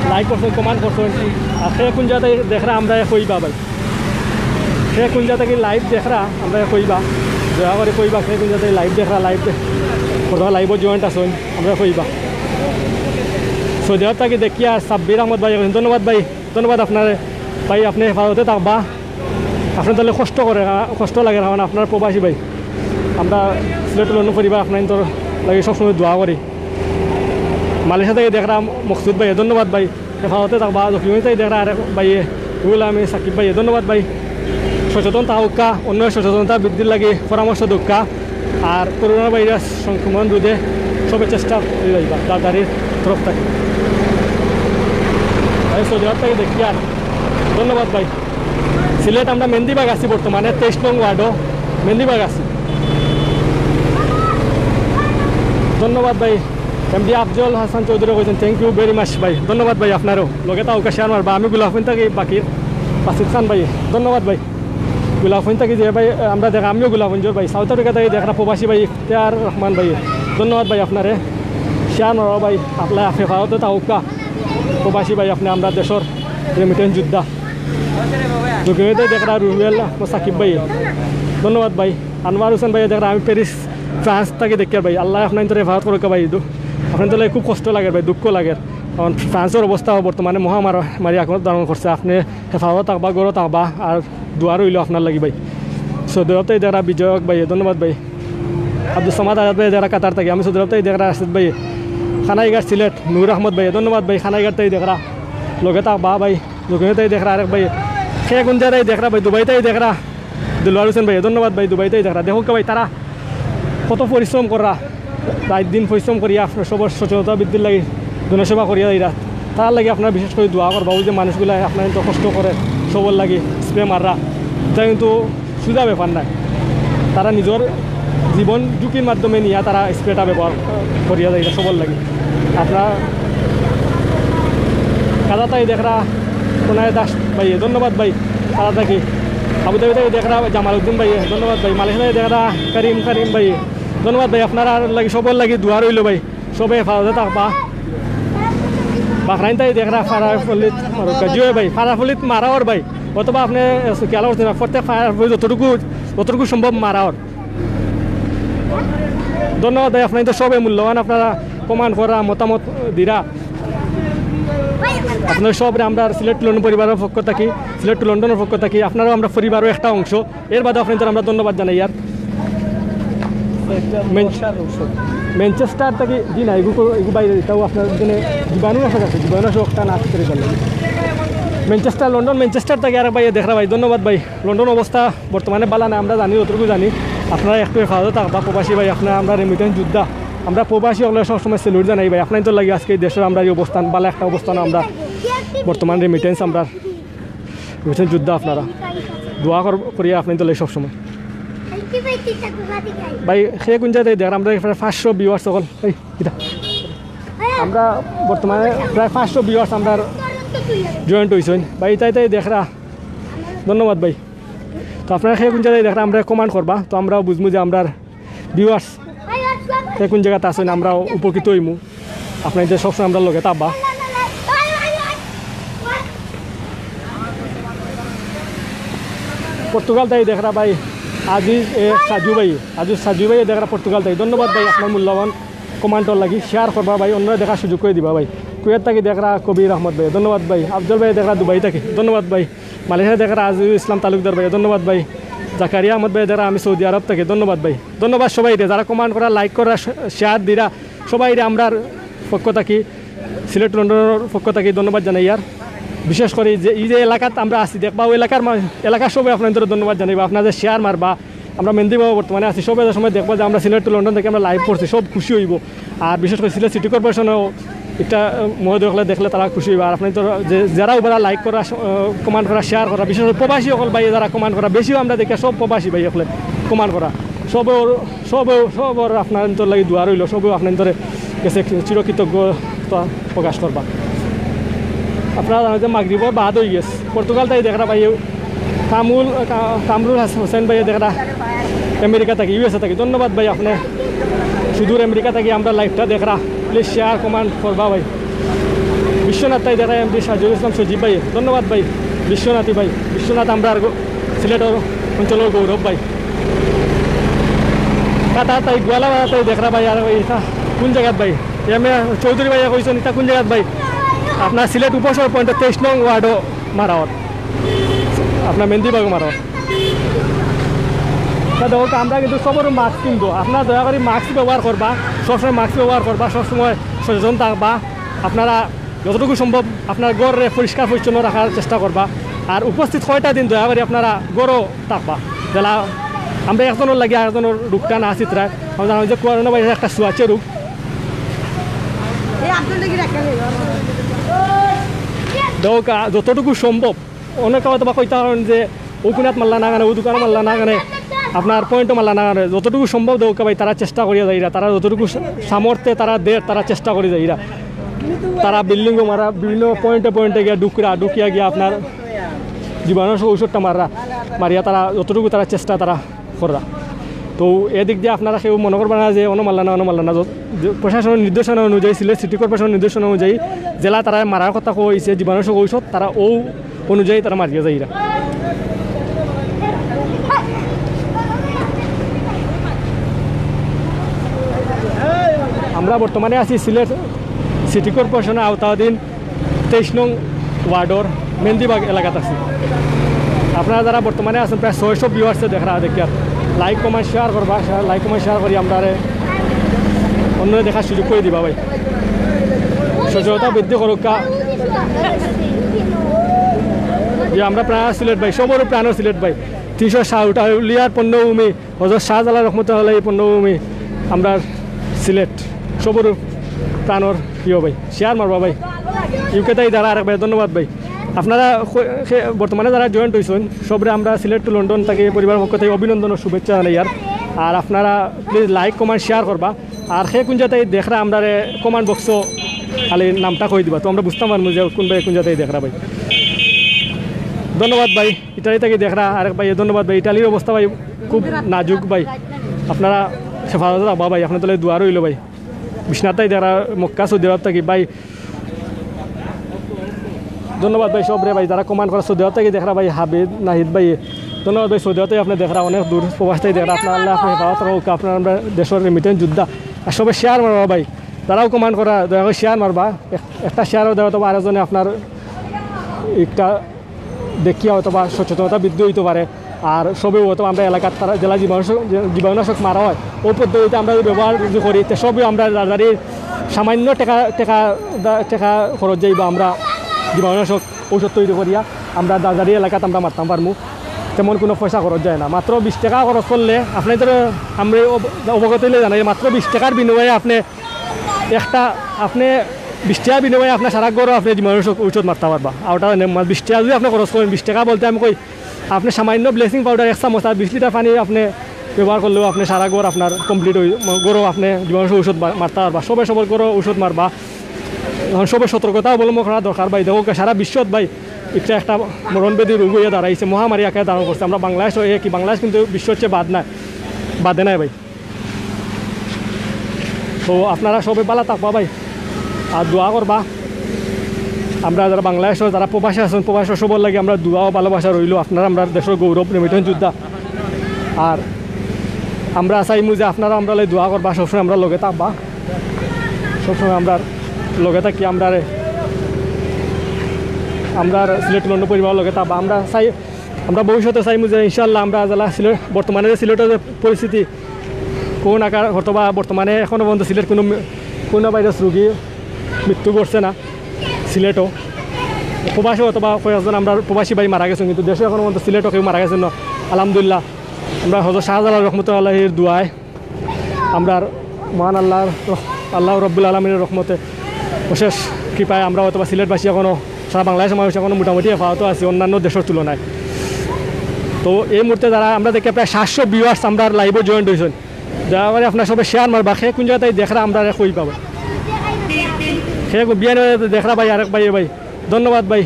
লাইক করছেন, কমেন্ট করছেন। আর কে কোন জায়গাতে দেখরা আমরা কইবা ভাই, কে কোন জায়গা থাকি লাইভ দেখরা আমরা কইবা, দয়া করে কইবা কে কোন জায়গা থাকি লাইভ দেখরা, লাইভ দেখ, কোথাও লাইভও জয়েন্ট আছেন আমরা কইবা। সৌদি আরব থাকি দেখিয়া সাব্বির আহমদ ভাই, ধন্যবাদ ভাই, ধন্যবাদ আপনারে ভাই, আপনি হেফাজতে থাকবা। আপনার তাহলে কষ্ট করে, আ, কষ্ট লাগে না, মানে আপনার প্রবাসী ভাই। আমরা সিলেট লন্ডন পরিবার আপনার তো লাগে সবসময় দোয়া করি। মালয়েশিয়া থাকি দেখরা মকসুদ ভাই, ধন্যবাদ ভাই। হেফাজতে থাকবা। দক্ষিণ থাকি দেখরা আরেক ভাইয়ে, রুহুল আমিন সাকিব ভাইয়ে, ধন্যবাদ ভাই। সচেতন থাকউক্কা, অন্য সচেতনতা বৃদ্ধির লাগি পরামর্শ দেউক্কা। আর করোনা ভাইরাস সংক্রমণ রোধে সবে চেষ্টা করে যাইবা দাদারির তরফ থাকি। ভাই সৌদি আরব থাকি দেখিয়ার, ধন্যবাদ ভাই। সিলেট আমরা মেন্দিবাগ আছি বর্তমানে, তেইশ নং ওয়ার্ডও মেন্দিবাগ আছি। ধন্যবাদ ভাই। এমডি আফজল হাসান চৌধুরী কইছেন, "Thank you very much ভাই।" ধন্যবাদ ভাই আপনারেও। লগে থাকউক্কা, শেয়ার মারবা। আমি গোলাপগঞ্জ থাকি বাকির বাসিত খান ভাই, ধন্যবাদ ভাই। গোলাপগঞ্জ থাকি যে ভাই, আমরা দেখ, আমিও গোলাপগঞ্জর ভাই। সাউথ আফ্রিকা থাকি দেখরা প্রবাসী ভাই ইফতিয়ার রহমান ভাই, ধন্যবাদ ভাই আপনারে। শেয়ার মারবা ভাই, আপনার হেফাজতে থাকউক্কা। প্রবাসী ভাই আপনি আমরা দেশর রেমিটেন্স যোদ্ধা। দক্ষিণ থাকি দেখরা রুবেল ও সাকিব ভাই, ধন্যবাদ ভাই। আনোয়ার হোসেন ভাই দেখরা, আমি প্যারিস ফ্রান্স থাকি দেখিয়ার ভাই। আল্লায় আপনার তোর হেফাজত করউক্কা ভাই। দু-, আপনার তোর লাগি খুব কষ্ট লাগের ভাই, দুঃখ লাগের। কারণ ফ্রান্সর অবস্থা বর্তমানে মহামারী আকার ধারণ করছে। আপনি হেফাজত থাকবা, ঘরো থাকবা, আর দোয়া রইল আপনার লাগি ভাই। সৌদি আরব থাকি দেখরা বিজয়ক ভাই, ধন্যবাদ ভাই। আব্দুস সামাদ আজাদ ভাই দেখরা কাতার থাকি, আমি সৌদি আরব থাকি দেখরা রাশেদ ভাই। কানাইঘাট সিলেট নূর আহমদ ভাই, ধন্যবাদ ভাই। কানাইঘাট থাকি দেখরা, লগে থাকবা ভাই। দক্ষিণ থাকি দেখরা আরেক ভাই। কে কোন জায়গায় দেখরা ভাই? দুবাই থাকি দেখরা দিলওয়ার হোসেন ভাই, ধন্যবাদ ভাই। দুবাই থাকি দেখরা, দেখউক্কা ভাই, তারা কত পরিশ্রম কররা, রাত দিন পরিশ্রম করিয়া আপনার সবার সচেতনতা বৃদ্ধির লাগি জনসেবা করিয়া যাইরা। তার লাগি আপনারা বিশেষ করে দোয়া করবা। ওই যে মানুষগুলা আপনার তো কষ্ট করে সবার লাগি স্প্রে মাররা, এটা কিন্তু সুজা ব্যাপার নায়। তারা নিজর জীবন ঝুঁকির মাধ্যমে নিয়া তারা স্প্রেটা ব্যবহার করিয়া যাইরা সবার লাগি। আপনারা কাতার থাকি দেখরা কোনায় দাস ভাই, ধন্যবাদ ভাই। কাতার থাকি। আবুধাবি থাকি দেখরা জামাল উদ্দিন ভাই, ধন্যবাদ ভাই। মালয়েশিয়া থাকি দেখরা করিম, করিম ভাই, ধন্যবাদ ভাই। আপনারার লাগি, সবার লাগি দোয়া রইল ভাই। সবে হেফাজতে থাকবা। বাহরাইন থাকি দেখরা ফারাফুলিত মারউক্কা। জি অয় ভাই, ফারাফুলিত মারা অর ভাই। অথবা আপনি খেয়াল করছেন না, প্রত্যেক ফারাফুলিত যতটুকু, যতটুকু সম্ভব মারা অর। ধন্যবাদ ভাই, আপনারা তো সবে মূল্যবান, আপনারা কমেন্ট করা, মতামত দিরা। আপনারা সবরে আমরা সিলেট টু লন্ডন পরিবারের পক্ষ থাকি, সিলেট টু লন্ডনের পক্ষ থাকি, আপনারাও আমরা পরিবারও একটা অংশ। এর বাদে আপনাদের আমরা ধন্যবাদ জানাই। আর ম্যান- ম্যানচেস্টার থাকি, জি না, এগু কো- এগু বাইরে, তাও আপনার এখানে জীবাণুনাশক আছে, জীবাণুনাশক একটা না করে গেল। ম্যানচেস্টার, লন্ডন, ম্যানচেস্টার থাকি আরেক ভাই দেখরা ভাই, ধন্যবাদ ভাই। লন্ডন অবস্থা বর্তমানে বালা না, আমরা জানি, যতটুকু জানি। আপনারা একটু হেফাজত থাকবা, প্রবাসী ভাই, আপনারা আমরা রেমিটেন্স যোদ্ধা, আমরা প্রবাসী হকলরে সবসময় স্যালুট জানাই ভাই। আপনারা তো লাগে আজকে এই দেশের আমরা এই অবস্থান, বালা একটা অবস্থান, আমরা বর্তমান রেমিটেন্স, আমরা রেমিটেন্স যোদ্ধা আপনারা। দোয়া কর-, করি আপনারা তো লাগে সবসময়। ভাই, সে কোন জায়গায় দেখরা, আমরা প্রায় পাঁচশো ভিউয়ার্স হকল। এই, কিতা? আমরা বর্তমানে প্রায় পাঁচশো ভিউয়ার্স আমরা জয়েন্ট হইছইন। ভাই, তাই তাই দেখরা, ধন্যবাদ ভাই। তো আপনারা সে কোন জায়গায় দেখরা, আমরা কমেন্ট করবা, তো আমরাও বুঝমু যে আমরার ভিউয়ার্স সে কোন জায়গাত আছইন, আমরাও উপকৃত হইমু। আপনারা যে সবসময় আমরার লগে থাকবা। পর্তুগাল তাই দেখরা ভাই, আজিজ এ সাজু ভাই, আজিজ সাজু ভাই দেখরা পর্তুগাল তাই। ধন্যবাদ ভাই আপনার মূল্যবান কমেন্টর লাগি। শেয়ার করবা ভাই, অন্যরে দেখার সুযোগ করে দিবা ভাই। কুয়েত থাকি দেখরা কবির আহমদ ভাই, ধন্যবাদ ভাই। আফজল ভাই দেখরা দুবাই থাকি, ধন্যবাদ ভাই। মালয়েশিয়া দেখরা আজিজুল ইসলাম তালুকদার ভাই, ধন্যবাদ ভাই। জাকারিয়া আহমদ ভাই দেখরা আমি সৌদি আরব থাকি, ধন্যবাদ ভাই। ধন্যবাদ সবাইরে, যারা কমেন্ট করা, লাইক করা, শ-, শেয়ার দিরা, সবাইরে আমরার পক্ষ থাকি, সিলেট লন্ডনের পক্ষ থাকি ধন্যবাদ জানাই। আর বিশেষ করি যে এই যে এলাকাত আমরা আছি, দেখবা ওই এলাকার মা-, এলাকার সবাই আপনাদের ধন্যবাদ জানাইবা, আপনারা যে শেয়ার মারবা। আমরা মেন্দি বাবু বর্তমানে আছি, সবাই যে সময় দেখবা যে আমরা সিলেট টু লন্ডন থেকে আমরা লাইভ করছি, সব খুশি হইব। আর বিশেষ করে সিলেট সিটি কর্পোরেশনও একটা, আহ, মহোদয় হকলে দেখলে তারা খুশি হইবা। আর আপনারা তো যে, যারা ওরা লাইক করা, কমেন্ট করা, শেয়ার করা, বিশেষ করে প্রবাসী হকল ভাই যারা কমেন্ট করা, বেশিও আমরা দেখি সব প্রবাসী ভাই হকলে কমেন্ট করা, সবে ওর, সবে, সবর আপনার লাগি দোয়া রইল, সবে আপনার গেছে চিরকৃতজ্ঞতা প্রকাশ করবা। আপনারা জানো যে মাগরিবর বাদ হয়ে গেছে, পর্তুগাল তাই দেখরা ভাই, কামুল, কা-, কামরুল হাস-, হোসেন ভাই দেখরা আমেরিকা থাকি, ইউএসএ থাকি। ধন্যবাদ ভাই, আপনি সুদূর আমেরিকা থাকি আমরা লাইভটা দেখরা। প্লিজ শেয়ার, কমেন্ট করবা ভাই। বিশ্বনাথ তাই দেখরা এমডি সাজুল ইসলাম সজীব ভাই, ধন্যবাদ ভাই। বিশ্বনাথী ভাই, বিশ্বনাথ আমরা আর গো-, সিলেট অঞ্চলের গৌরব ভাই। কাতা তাই গোয়ালা তাই দেখরা ভাই, আর ওই ইটা কোন জায়গাত ভাই? এম এ চৌধুরী ভাই কইছেন, ইটা কোন জায়গাত ভাই? আপনার সিলেট উপশহর পয়েন্ট তেইশ নং ওয়ার্ডও মারা অর। আপনার মেন্দিবাগও মারা অর। তা দেখো, আমরা কিন্তু সবর মাস্ক কিন্তু, আপনারা দয়া করে মাস্ক ব্যবহার করবা, সবসময় মাস্ক ব্যবহার করবা, সবসময় সচেতন থাকবা। আপনারা যতটুকু সম্ভব আপনার ঘররে পরিষ্কার পরিচ্ছন্ন রাখার চেষ্টা করবা। আর উপস্থিত কয়টা দিন দয়া করে আপনারা ঘরও থাকবা। যেলা আমরা একজনের লাগি আরেকজনের রোগটা না ছিতরায়। আমরা জানি যে করোনা ভাইরাস একটা ছোঁয়াচে রোগ। এই আব্দুল নাকি রাখা নেই? দোকা যতটুকু সম্ভব, অনেকে হয়তো বা কইতা পারেন যে ও কোনাত মারলা না কেনে, ও দোকানে মারলা না কেনে, আপনার পয়েন্টও মারলা না কেনে, যতটুকু সম্ভব দোকা ভাই তারা চেষ্টা করিয়া যাইরা, তারা যতটুকু সা-, সামর্থ্যে তারা দের, তারা চেষ্টা করি যাইরা। তারা বিল্ডিংও মারা, বিভিন্ন পয়েন্টে পয়েন্টে গিয়া ঢুকরা, ঢুকিয়া গিয়া আপনার জীবাণুনাশক ঔষধটা মাররা, মারিয়া তারা যতটুকু তারা চেষ্টা তারা কররা। তো এদিক দিয়ে আপনারা কেউ মনে করবা না যে অনো মারলা না, অনো মারলা না। যত-, যে প্রশাসনের নির্দেশনা অনুযায়ী, সিলেট সিটি কর্পোরেশনের নির্দেশনা অনুযায়ী যেলা তারা মারার কথা কইছে জীবাণুনাশক ঔষধ, তারা ও অনুযায়ী তারা মারিয়া যাইরা। আমরা বর্তমানে আছি সিলেট সিটি কর্পোরেশনের আওতাধীন তেইশ নং ওয়ার্ডর মেন্দিবাগ এলাকাত আছি। আপনারা যারা বর্তমানে আছেন, প্রায় ছয়শো ভিউয়ার্সে দেখরা, দেখিয়া লাইক, কমেন্ট, শেয়ার করবা, লাইক, কমেন্ট, শেয়ার করি আমরারে অন্যরে দেখার সুযোগ করে দিবা ভাই। সচেতনতা বৃদ্ধি করুক্কা। যে আমরা প্রাণ সিলেট ভাই, সবরও প্রাণ সিলেট ভাই। তিনশো সাউট আউলিয়ার পণ্যভূমি, হজরত শাহজালাল রহমতুল্লাহ এই পণ্যভূমি, আমরা সিলেট, সবরও প্রাণর প্রিয় ভাই। শেয়ার মারবা ভাই। ইউকে তাই যারা আরেক ভাই, ধন্যবাদ ভাই। আপনারা খে-, খে-, বর্তমানে যারা জয়েন্ট হইছেন, সবরে আমরা সিলেট টু লন্ডন থাকি পরিবার পক্ষ থেকে অভিনন্দন ও শুভেচ্ছা জানাই। আর, আর আপনারা প্লিজ লাইক, কমেন্ট, শেয়ার করবা। আর সে কোন জায়গায় দেখরা, আমরারে কমেন্ট বক্সও খালি নামটা কই দিবা, তো আমরা বুঝতাম পারবো যে কোন ভাই কোন জায়গায় দেখরা ভাই। ধন্যবাদ ভাই, ইটালি থাকি দেখরা আরেক ভাই, ধন্যবাদ ভাই। ইটালির অবস্থা ভাই খুব নাজুক ভাই, আপনারা হেফাজত রাখবা ভাই, আপনার তাহলে দোয়া রইল ভাই। বিশ্বনাথ তাই দেখরা মক্কা সৌদি আরব থাকি ভাই, ধন্যবাদ ভাই সবরে ভাই, যারা কমেন্ট করা সৌদি আরব থাকি দেখরা ভাই, হাবিব নাহিদ ভাই, ধন্যবাদ ভাই। সৌদি আরব থাকি আপনে দেখরা, অনেক দূর প্রবাস থাকি দেখরা, আপনার আল্লাহ আপনে হেফাজত রাখউক, আপনার আমরা দেশর রেমিটেন্স যোদ্ধা। আর সবে শেয়ার মারবা ভাই, যারাও কমেন্ট করা, দয়া করি শেয়ার মারবা। এক-, একটা শেয়ারও দেওয়া তো আরো জনে আপনার একটা দেখিয়া হয়তো বা সচেতনতা বৃদ্ধি হইতে পারে। আর সবেও হয়তো আমরা এলাকার তারা যেলা জীবাণুনাশক, যে জীবাণুনাশক মারা হয়, ওই পদ্ধতিতে আমরা যদি ব্যবহার যদি করি, তে সবই আমরা যার যারই সামান্য টাকা, টাকা, টাকা খরচ যাইবা আমরা জীবাণুনাশক ঔষধ তৈরি করিয়া আমরা যার যারই এলাকাত আমরা মারতাম পারমু। তেমন কোনো পয়সা খরচ যায় না, মাত্র বিশ টাকা খরচ করলে আপনে তো আমরা অব-, অবগত হইলে জানাই, মাত্র বিশ টাকার বিনিময়ে আপনে একটা, আপনে বিশ টাকার বিনিময়ে আপনার সারা ঘরও আপনে জীবাণুনাশক ঔষধ মারতা পারবা। আর ওটা মানে বিশ টাকা যদি আপনে খরচ করেন, বিশ টাকা বলতে আমি কই, আপনে সামান্য ব্লিচিং পাউডার এক চামচ আর বিশ লিটার পানি আপনে ব্যবহার করলেও আপনে সারা ঘর আপনার কমপ্লিট হই, ঘরও আপনে জীবাণুনাশক ঔষধ মা-, মারতা পারবা। সবে সবর ঘরও ঔষধ মারবা। এখন সবে সতর্কতা অবলম্বন করা দরকার ভাই। দেখো সারা বিশ্বত ভাই একটা, একটা মরণব্যাধি রোগ হইয়া দাঁড়াইছে, মহামারী আকারে ধারণ করছে। আমরা বাংলাদেশ হয়ে কি, বাংলাদেশ কিন্তু বিশ্ব হচ্ছে বাদ নাই, বাদে নাই ভাই। তো আপনারা সবে ভালা থাকবা ভাই, আর দোয়া করবা। আমরা যারা বাংলাদেশো, যারা প্রবাসে আছেন, প্রবাসে সবর লাগি আমরা দোয়া ও ভালোবাসা রইল। আপনারা আমরা দেশর গৌরব, রেমিটেন্স যোদ্ধা। আর আমরা চাইমু যে আপনারা আমরা লাগি দোয়া করবা, সবসময় আমরা লগে থাকবা, সবসময় আমরা লগে থাকি। আমরা, আমরা সিলেট লন্ডন পরিবার লগে থাকবা। আমরা চাই, আমরা ভবিষ্যতে চাইমু যে ইনশাআল্লাহ আমরা যারা সিলেট, বর্তমানে যে সিলেটের যে পরিস্থিতি, কোন আকার হয়তো বা বর্তমানে এখনো পর্যন্ত সিলেট কোনো মি-, কোনো ভাইরাস রোগী মৃত্যু ঘটছে না সিলেটও। প্রবাসী হয়তো বা কয়েকজন আমরা প্রবাসী ভাই মারা গেছেন, কিন্তু দেশে এখনো পর্যন্ত সিলেটও কেউ মারা গেছেন না, আলহামদুলিল্লাহ। আমরা হজরত শাহজালাল রহমতুল্লাহির দোয়ায়, আমরার মহান আল্লাহর রহ-, আল্লাহ রব্বুল আলমিনের রহমতে, অশেষ কৃপায় আমরা হয়তো বা সিলেটবাসী এখনো, সারা বাংলাদেশের মানুষ এখনো মোটামুটি হেফাজত আছি অন্যান্য দেশের তুলনায়। তো এই মুহূর্তে যারা আমরা দেখি প্রায় সাতশো ভিউয়ার্স আমরা লাইভও জয়েন্ট হয়েছেন, দয়া করে আপনারা সবাই শেয়ার মারবা। কে কোন জায়গাতে দেখরা আমরা কইবা ভাই, কে কো-, বিয়ান দেখরা ভাই, আরেক ভাই, ভাই ধন্যবাদ ভাই।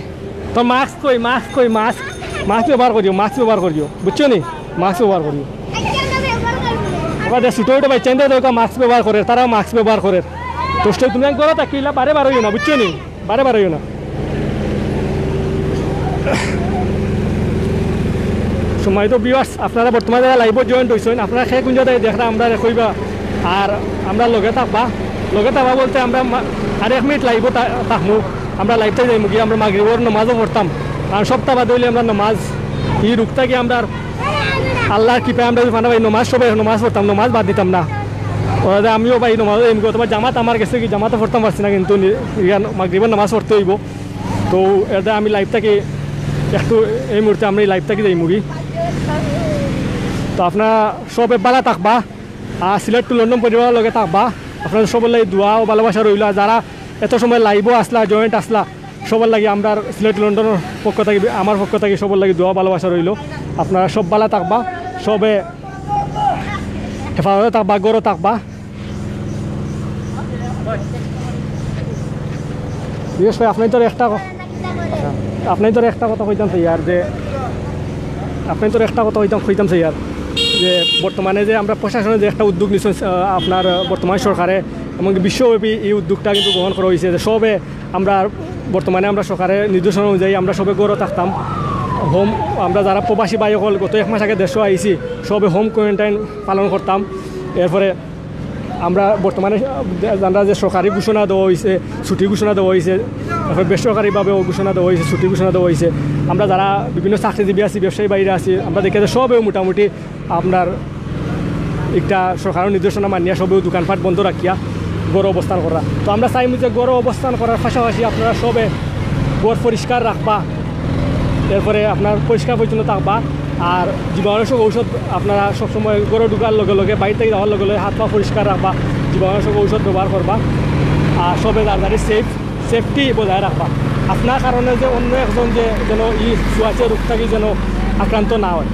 তো মাস্ক কই, মাস্ক কই, মাস্ক, মাস্ক ব্যবহার করিও, মাস্ক ব্যবহার করিও, বুঝছো নি? মাস্ক ব্যবহার করিও। ওরা যে ছোটো ছোটো বাচ্চা ইন্দা দেখো মাস্ক ব্যবহার করে, তারাও মাস্ক ব্যবহার করে। তো সে তুমি এক ঘরে থাকিলা, বারে বারে হইও না, বুঝছো নি? বারে বারে হইও না। সম্মানিত ভিউয়ার্স, আপনারা বর্তমানে যারা লাইভও জয়েন্ট হইছেন, আপনারা কে কোন জায়গায় দেখরা আমরা কইবা, আর আমরা লগে থাকবা, লগে থাকবা বলতে আমরা মা-, আর এক মিনিট লাইভও থা-, থাকমু। আমরা লাইভ থাকি যাইমু গিয়া, আমরা মাগরিবর নামাজও পড়তাম, কারণ সপ্তাহ বাদে হইলে আমরা নামাজ, এই রোগ থাকি আমরা আল্লাহর কৃপায় আমরা যদি ফানা ভাই নামাজ, সবে নামাজ পড়তাম, নামাজ বাদ দিতাম না। ওরা আমিও ভাই নামাজও যাইমু গি, অথবা জামাত আমার গেছে কি, জামাতও পড়তাম পারছি না, কিন্তু নি-, ইয়া মাগরিবর নামাজ পড়তে হইব। তো এটা আমি লাইভ থাকি একটু, এই মুহূর্তে আমরা এই লাইভ থাকি যাইমু গি। তো আপনারা সবে ভালা থাকবা, আর সিলেট টু লন্ডন পরিবারের লগে থাকবা। আপনারা সবার লাগি দোয়া ও ভালোবাসা রইল। আর যারা এত সময় লাইভও আসলা, জয়েন্ট আসলা, সবার লাগি আমরা সিলেট লন্ডনের পক্ষ থাকি, আমার পক্ষ থাকি সবার লাগি দোয়া ভালোবাসা রইল। আপনারা সব ভালা থাকবা, সবে হেফাজতে থাকবা, ঘরো থাকবা। বিশেষ করে আপনার তো একটা ক-, আপনার তো একটা কথা কইতাম চাইয়ার যে, আপনার তো একটা কথা কইতাম, কইতাম চাইয়ার যে বর্তমানে যে আমরা প্রশাসনে যে একটা উদ্যোগ নিচ্ছেন, আহ, আপনার, আহ, বর্তমান সরকারে এবং বিশ্বব্যাপী এই উদ্যোগটা কিন্তু গ্রহণ করা হয়েছে যে সবে আমরা বর্তমানে আমরা সরকারের নির্দেশনা অনুযায়ী আমরা সবে ঘরো থাকতাম। হোম, আমরা যারা প্রবাসী ভাই সকল গত এক মাস আগে দেশো আইছি, সবে হোম কোয়ারেন্টাইন পালন করতাম। এরপরে আমরা বর্তমানে, আহ, আমরা যে সরকারি ঘোষণা দেওয়া হয়েছে, ছুটি ঘোষণা দেওয়া হয়েছে, তারপরে বেসরকারিভাবেও ঘোষণা দেওয়া হয়েছে, ছুটি ঘোষণা দেওয়া হয়েছে। আমরা যারা বিভিন্ন চাকরিজীবী আছি, ব্যবসায়ী বাইরে আছি, আমরা দেখি যে সবেও মোটামুটি আপনার একটা সরকারের নির্দেশনা মানিয়া সবেও দোকানপাট বন্ধ রাখিয়া ঘরো অবস্থান করা। তো আমরা চাইমু যে ঘরো অবস্থান করার পাশাপাশি আপনারা সবে ঘর পরিষ্কার রাখবা, এরপরে আপনার পরিষ্কার পরিচ্ছন্ন থাকবা। আর জীবাণুনাশক ঔষধ আপনারা সবসময় ঘরো ঢুকার লগে লগে, বাইরে থাকি যাওয়ার লগে লগে হাত পা পরিষ্কার রাখবা, জীবাণুনাশক ঔষধ ব্যবহার করবা। আর সবে তাড়াতাড়ি সেফ, সেফটি বজায় রাখবা। আপনার কারণে যে অন্য একজন যে যেন এই ছোঁয়াচে রোগ থাকি যেন আক্রান্ত না হয়।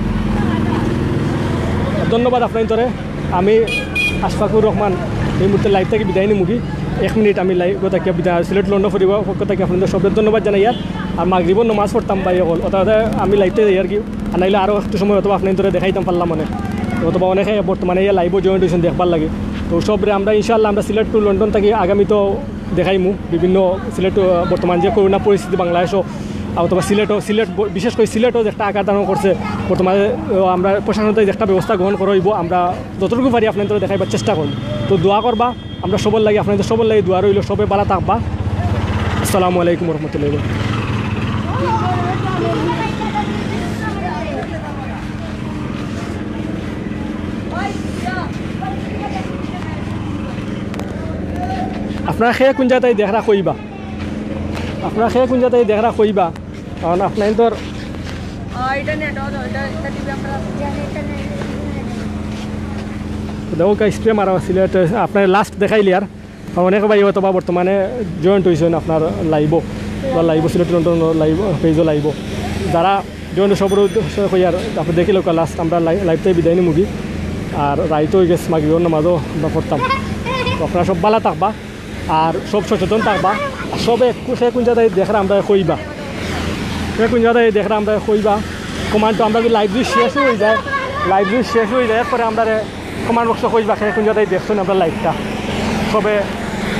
ধন্যবাদ আপনার ধরে। আমি আশফাকুর রহমান এই মুহূর্তে লাইভ থাকি বিদায় নিমুগি। এক মিনিট আমি লাইভ থাকিয়া বিদায়, সিলেট লন্ডন পরিবার পক্ষ থাকি আপনাদের সবরে ধন্যবাদ জানাইয়ার। আর মাগরিবর নামাজ পড়তাম ভাই অকল, অর্থাৎ আমি লাইভ থাকি যাই আর কি। আর নাইলে আরও একটু সময় অথবা আপনার ধরে দেখাইতাম পারলাম মানে, অথবা অনেকে বর্তমানে ইয়া লাইভও জয়েন্ট হয়েছেন দেখবার লাগি। তো সবরে আমরা ইনশাআল্লাহ আমরা সিলেট টু লন্ডন থাকি আগামী তো দেখাইমু বিভিন্ন সিলেট, আহ, বর্তমান যে করোনা পরিস্থিতি বাংলাদেশও অথবা সিলেটও, সিলেট ব-, বিশেষ করে সিলেটও যে একটা আকার ধারণ করছে বর্তমানে, আহ, আমরা প্রশাসন থেকে যে একটা ব্যবস্থা গ্রহণ করা হইব, আমরা যতটুকু পারি আপনাদের দেখাইবার চেষ্টা করব। তো দোয়া করবা আমরা সবার লাগি, আপনাদের সবার লাগি দোয়া রইল, সবে ভালা থাকবা। আসসালামু আলাইকুম রহমতুল্লাহ। আপনারা কে কোন জায়গায় দেখরা কইবা, আপনারা কে কোন জায়গায় দেখরা কইবা, কারণ আপনার তো দেখো কা স্প্রে মারা আছিল, আপনার লাস্ট দেখাইলি আর অনেক ভাই হয়তো বা বর্তমানে জয়েন্ট হয়েছেন আপনার লাইভও বা লাইভও সিলেট টরন্টো লাইভ পেজও লাইভও যারা জয়েন্ট সবর উদ্দেশ্যে কই আর আপনি দেখিল লাস্ট আমরা লাইভটাই বিদায় নিমুগি। আর রাইত হয়ে গেছে মাগরিবর নামাজও আমরা পড়তাম। তো আপনারা সব ভালা থাকবা আর সব সচেতন থাকবা। আর সবে কু- সে কোন জায়গায় দেখরা আমরা কইবা, সে কোন জায়গায় দেখরা আমরা কইবা। কমান্ড তো আমরা যদি লাইভ যদি শেষ হয়ে যায়, লাইভ যদি শেষ হয়ে যায় এরপরে আমরা কমান্ড বক্সে কইবা সে কোন জায়গায় দেখছেন আমরা লাইভটা, সবে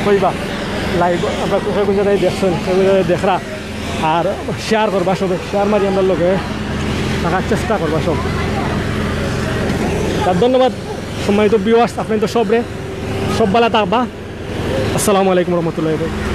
কইবা লাইভ আমরা সে কোন জায়গায় দেখছেন সে কোন জায়গায় দেখরা। আর শেয়ার করবা সবে, শেয়ার মারি আমরা লগে থাকার চেষ্টা করবা সব। আর ধন্যবাদ সম্মানিত ভিউয়ার্স, আপনাদের সবরে সব ভালা থাকবা। আসসালামু আলাইকুম রহমতুল্লাহ।